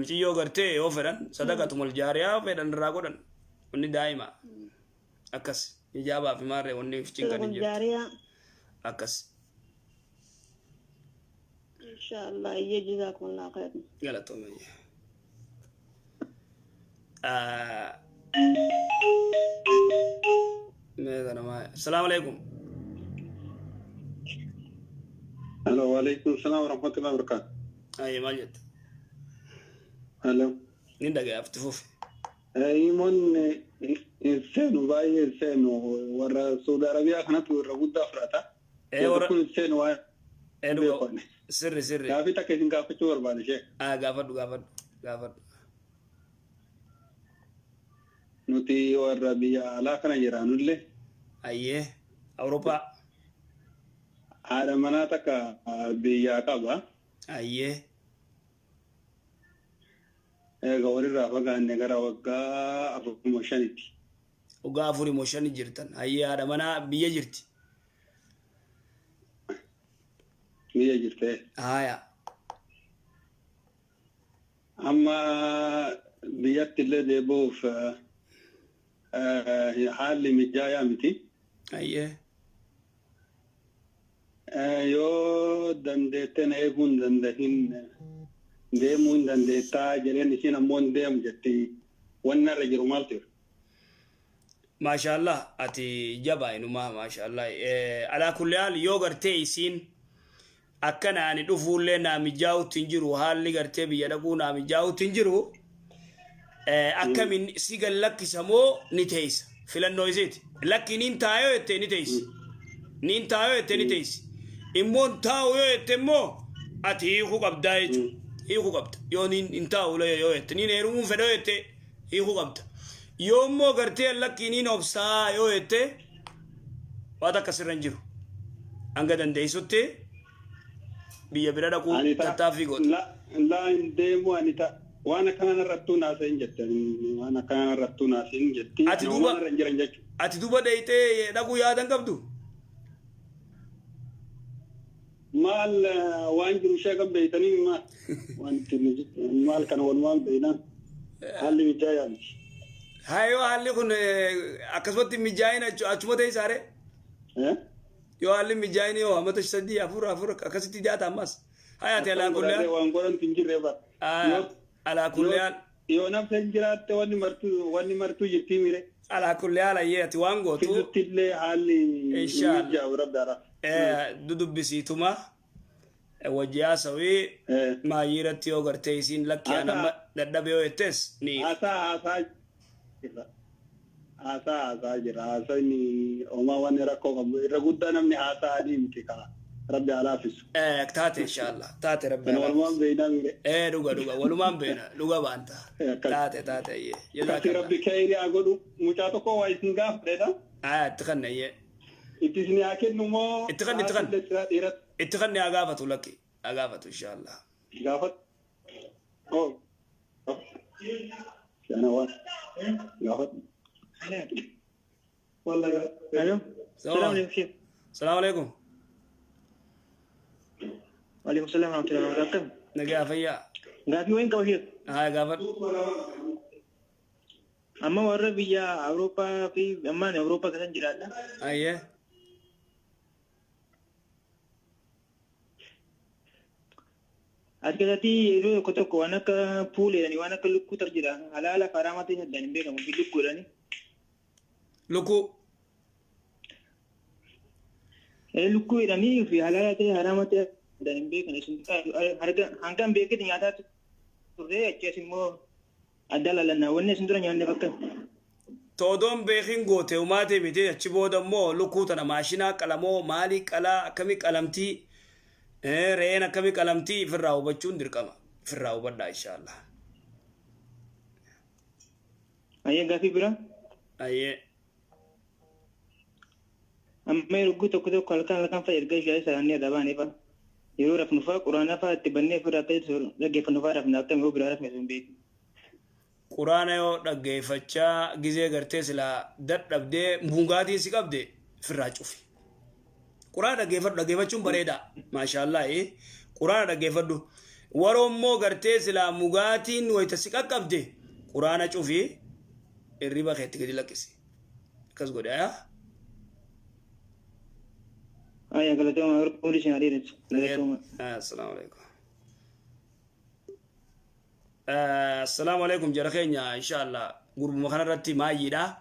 muciyyoo gartee yoo fedhan sadaqatumal jaariyaa fedhan irraa godhan wanni daa'ima akkas hijaabaa fi maarree wanni cinqan hin Sadaqatul jirtu jaariyaa. akkas. Inshaallah iyyee jazaakumullah khairan. Galatooma. Assalamu alaikum. Hello, waalaikum salam warahmatullahi wabarakatuh. Aye maal jette? Hello. Ni dhagaya itti fufi. Imoon hin seenu baay'ee hin seenu warra Saudi Arabiyaa kanatu irra guddaa fudhata. Ee warra Kun hin seenu waa'ee ee dhuga beeku. sirri sirri. Gaafii takka isin gaafachuu barbaade ishee. Ah gaafadhu gaafadhu gaafadhu. Nuti warra biyya alaa kana jiraanullee Ayyee Awurooppaa. haadha manaa takka biyyaa qaba. Ayyee. Egaa walirraa fagaanne gara waggaa afurtama shanitti. Waggaa afurii moo shani jirtan. Ayyee haadha manaa biyya jirti. Biyya jirte. Haaya. Amma biyyatti illee deebi'uuf haalli mijaayaa miti. Ayyee. Yoo dandeettee na eeguu hin dandahin deemuu hin dandeettaa jedheen isiin ammoo hin deemu jetti. Wanni irra jiru maaltu jira? Maashaallah ati jabaa inumaa maashaallah. Alaa kulli haal yoo gartee isiin akka naani dhufuullee naa mijaa'utti hin jiru haalli gartee biyya dhaquu naa mijaa'utti hin jiru akkamiin si gad lakkisa moo ni teessa filannoo isiiti lakki niin taa'oo jette ni teessi niin taa'oo jette ni teessi immoo hin taa'u yoo jette immoo ati hiikuu qabdaa jechuudha hiikuu qabda yoo niin hin taa'u yoo jette niin heerumuun fedha yoo jette hiikuu qabda yoo immoo gartee lakki niin obsaa yoo jette waan takka sirra hin jiru hanga dandeessutti biyya bira dhaquu Ani ta tattaaffii goota. la la hin deemu ani ta waan akkana narrattuu naaseen jette waan akkana narrattuu naaseen jetti Ati ani duuba waan irra hin jiran jechuudha. ati duuba dheeyxee dhaquu yaadan qabdu? Maal waan jiru ishee kan beeytanii maal wanti maal kana walumaan beeynaan haalli mijaayaa miti. Haa, yoo haalli kun akkasumatti mijaa'in achuma ta'e isaare. Yoo haalli mijaa'in, yoo amata sadii, afur, afur akkasitti dhiyaata ammas. Hayaati, alaa kulli haal. Waan godhantu hin jirre bara. Alaa kulli haal. Yoo namni hin jiraatte, wanni martuu jirtii mire. Alaa kulli haal, ayyee, ati waan gootu. Fiduttillee haalli Inshallah. mijaa'u rabbi ara. Dudubbisiituma wajji haasawii maayii irratti yoo gartee isiin lakki an amma dadhabe yoo jettes ni. Haasaa haasaa jira. Haasaa haasaa jira. Haasaan homaa wanni rakkoo qabu. Irra guddaa namni haasaa adii miti kaa. Rabbi haa laaffisu. Taate, inshallah, taate, rabbi. Kana walumaan beeynaa mire. Dhuga, dhuga, walumaan beena, dhuga baanta. Taate, taate, ayyee. Akkasii rabbi khayrii haa godhu. Mucaa tokko waa isin gaafadheedha. Aya, itti kanne, ayyee. Itti isin haa kennu moo? Itti kanne, itti kanne. Dhiiratti. Itti kanne, haa gaafatu, lakki haa gaafatu, inshallah. Gaafatu. Oh. Kana waan. Gaafatu. الو، السلام عليكم شيخ. السلام عليكم. وعليكم السلام ورحمة الله وبركاته. Nagaa, fayyaa. Gaafii wayin qaba, sheek. Haa, gaafadhu. Amma warra biyya Awurooppaa fi ammaan Awurooppaa keessan jiraadha. Ayyee. As keessatti yeroo tokko tokko waan akka puuleedhani, waan akka lukkuu tar jira. Halaala haraama ta'e addaan hin beekamu fi lukkuudhani. Lukkuu. Lukkuu jedhanii fi halaala ta'e haraama ta'e addaan hin beekan. Isin hanga hin beekne nyaataa turre, achi immoo adda laalannaa wanni isin dura nyaanne bakka. Toodoon beekin goote umaatee miti. Achi booda immoo lukkuu tana maashinaa qalamoo, maalii qalaa, akkamii qalamtii, re'een akkamii qalamtii, ifirraa hubachuun dirqama. Ifirraa hubadhaa, inshallah. Ayyee, gaafii biraa. Ayyee. Amma yeroo tokko tokko halkan halkan fa'a erga ishee salaannee irraa baanee fa'a. Yeroo rafnu fa'a quraana fa'a itti bannee ofirraa akka dhaggeeffannu fa'a rafna, akkami yoo biraa rafne sun beeku? Quraana yoo dhaggeeffachaa gizee gartee silaa dadhabdee mungaatiin si qabde, ofirraa cufi. Quraana dhaggeeffadhu, dhaggeeffachuun bareeda. Maashaallah, quraana dhaggeeffadhu. Waroo immoo gartee silaa mugaatiin wayita si qaqqabde, quraana cufi, hirriba keetti gadi lakkisi. Akkas godhe yaa. Ayyaa, galatooma, umurii isin haa dheeressu. Galatooma. Assalaamu alaikum. Assalaamu alaikum jara keenya, inshallah gurbuma kanarratti maayyiidha.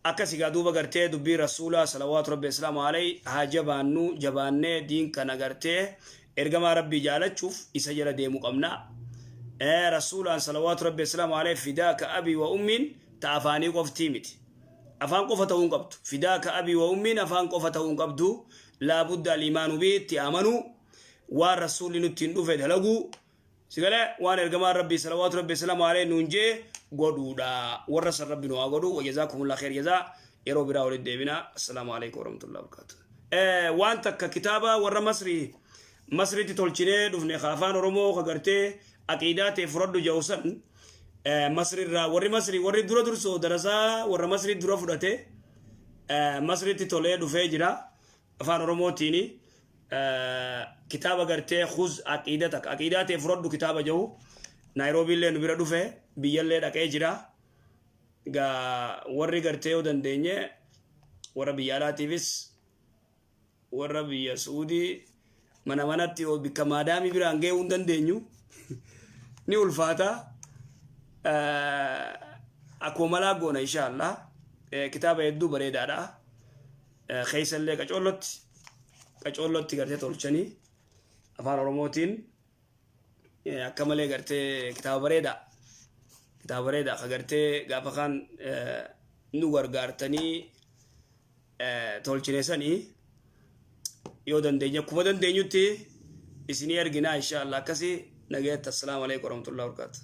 Akkas egaa duuba gartee dubbii rasuulaa salawaatu rabbi islaamu alayhi haa jabaannu, jabaannee diin kana gartee ergamaa rabbii jaalachuuf isa jala deemu qabna. Rasuulaan salawaatu rabbi islaamu alayhi fidaaka abii wa ummiin ta afaanii qoftii miti. Afaan qofa ta'uu hin qabdu. Fidaaka abii wa ummiin afaan qofa ta'uu hin qabdu. Laabudda al-imaanu bihi, itti amanuu, waan rasuulli nutti hin dhufe dalaguu. Sigalee waan ergamaan rabbii salawaatu rabbi islaamu alayhi nuun jee godhuudha. Warra san rabbi nu haa godhu. Wajazaakumullah khair jazaa. Yeroo biraa walitti deebina. Assalaamu alaikum warahmatullahi wabarakatuh. Waan takka kitaaba warra Masrii Masriitti tolchinee dhufne ka afaan Oromoo ka gartee aqiidaa ta'e fudhadhu jedhu san, Masri irraa warri Masrii warri dura dursoo darasaa warra Masrii dura fudhate, Masriitti tolee dhufee jira afaan Oromootiin. Kitaaba gartee khuz aqiidataka, aqiidaa ta'e fudhadhu kitaaba jedhu, Naayiroobii illee nu bira dhufe, biyyallee dhaqee jira. Gaa warri gartee yoo dandeenye warra biyya alaatiifis, warra biyya Suudii mana manatti yoo bikka maadaamii biraan ga'uu hin dandeenyu, ni ulfaata. Akkuma malaa goona, inshallah. Kitaaba hedduu bareedaadha. Keessallee qacoollotti qacoollotti gartee tolchanii afaan Oromootiin akka malee gartee kitaaba bareedaa. Kitaaba bareedaa ka gartee gaafa kaan nu gargaartanii tolchine sanii, yoo dandeenye akkuma dandeenyutti isinii erginaa, inshallah. Akkasii, nagaatti, assalaamu alaikum warahmatullahi wabarakatuh.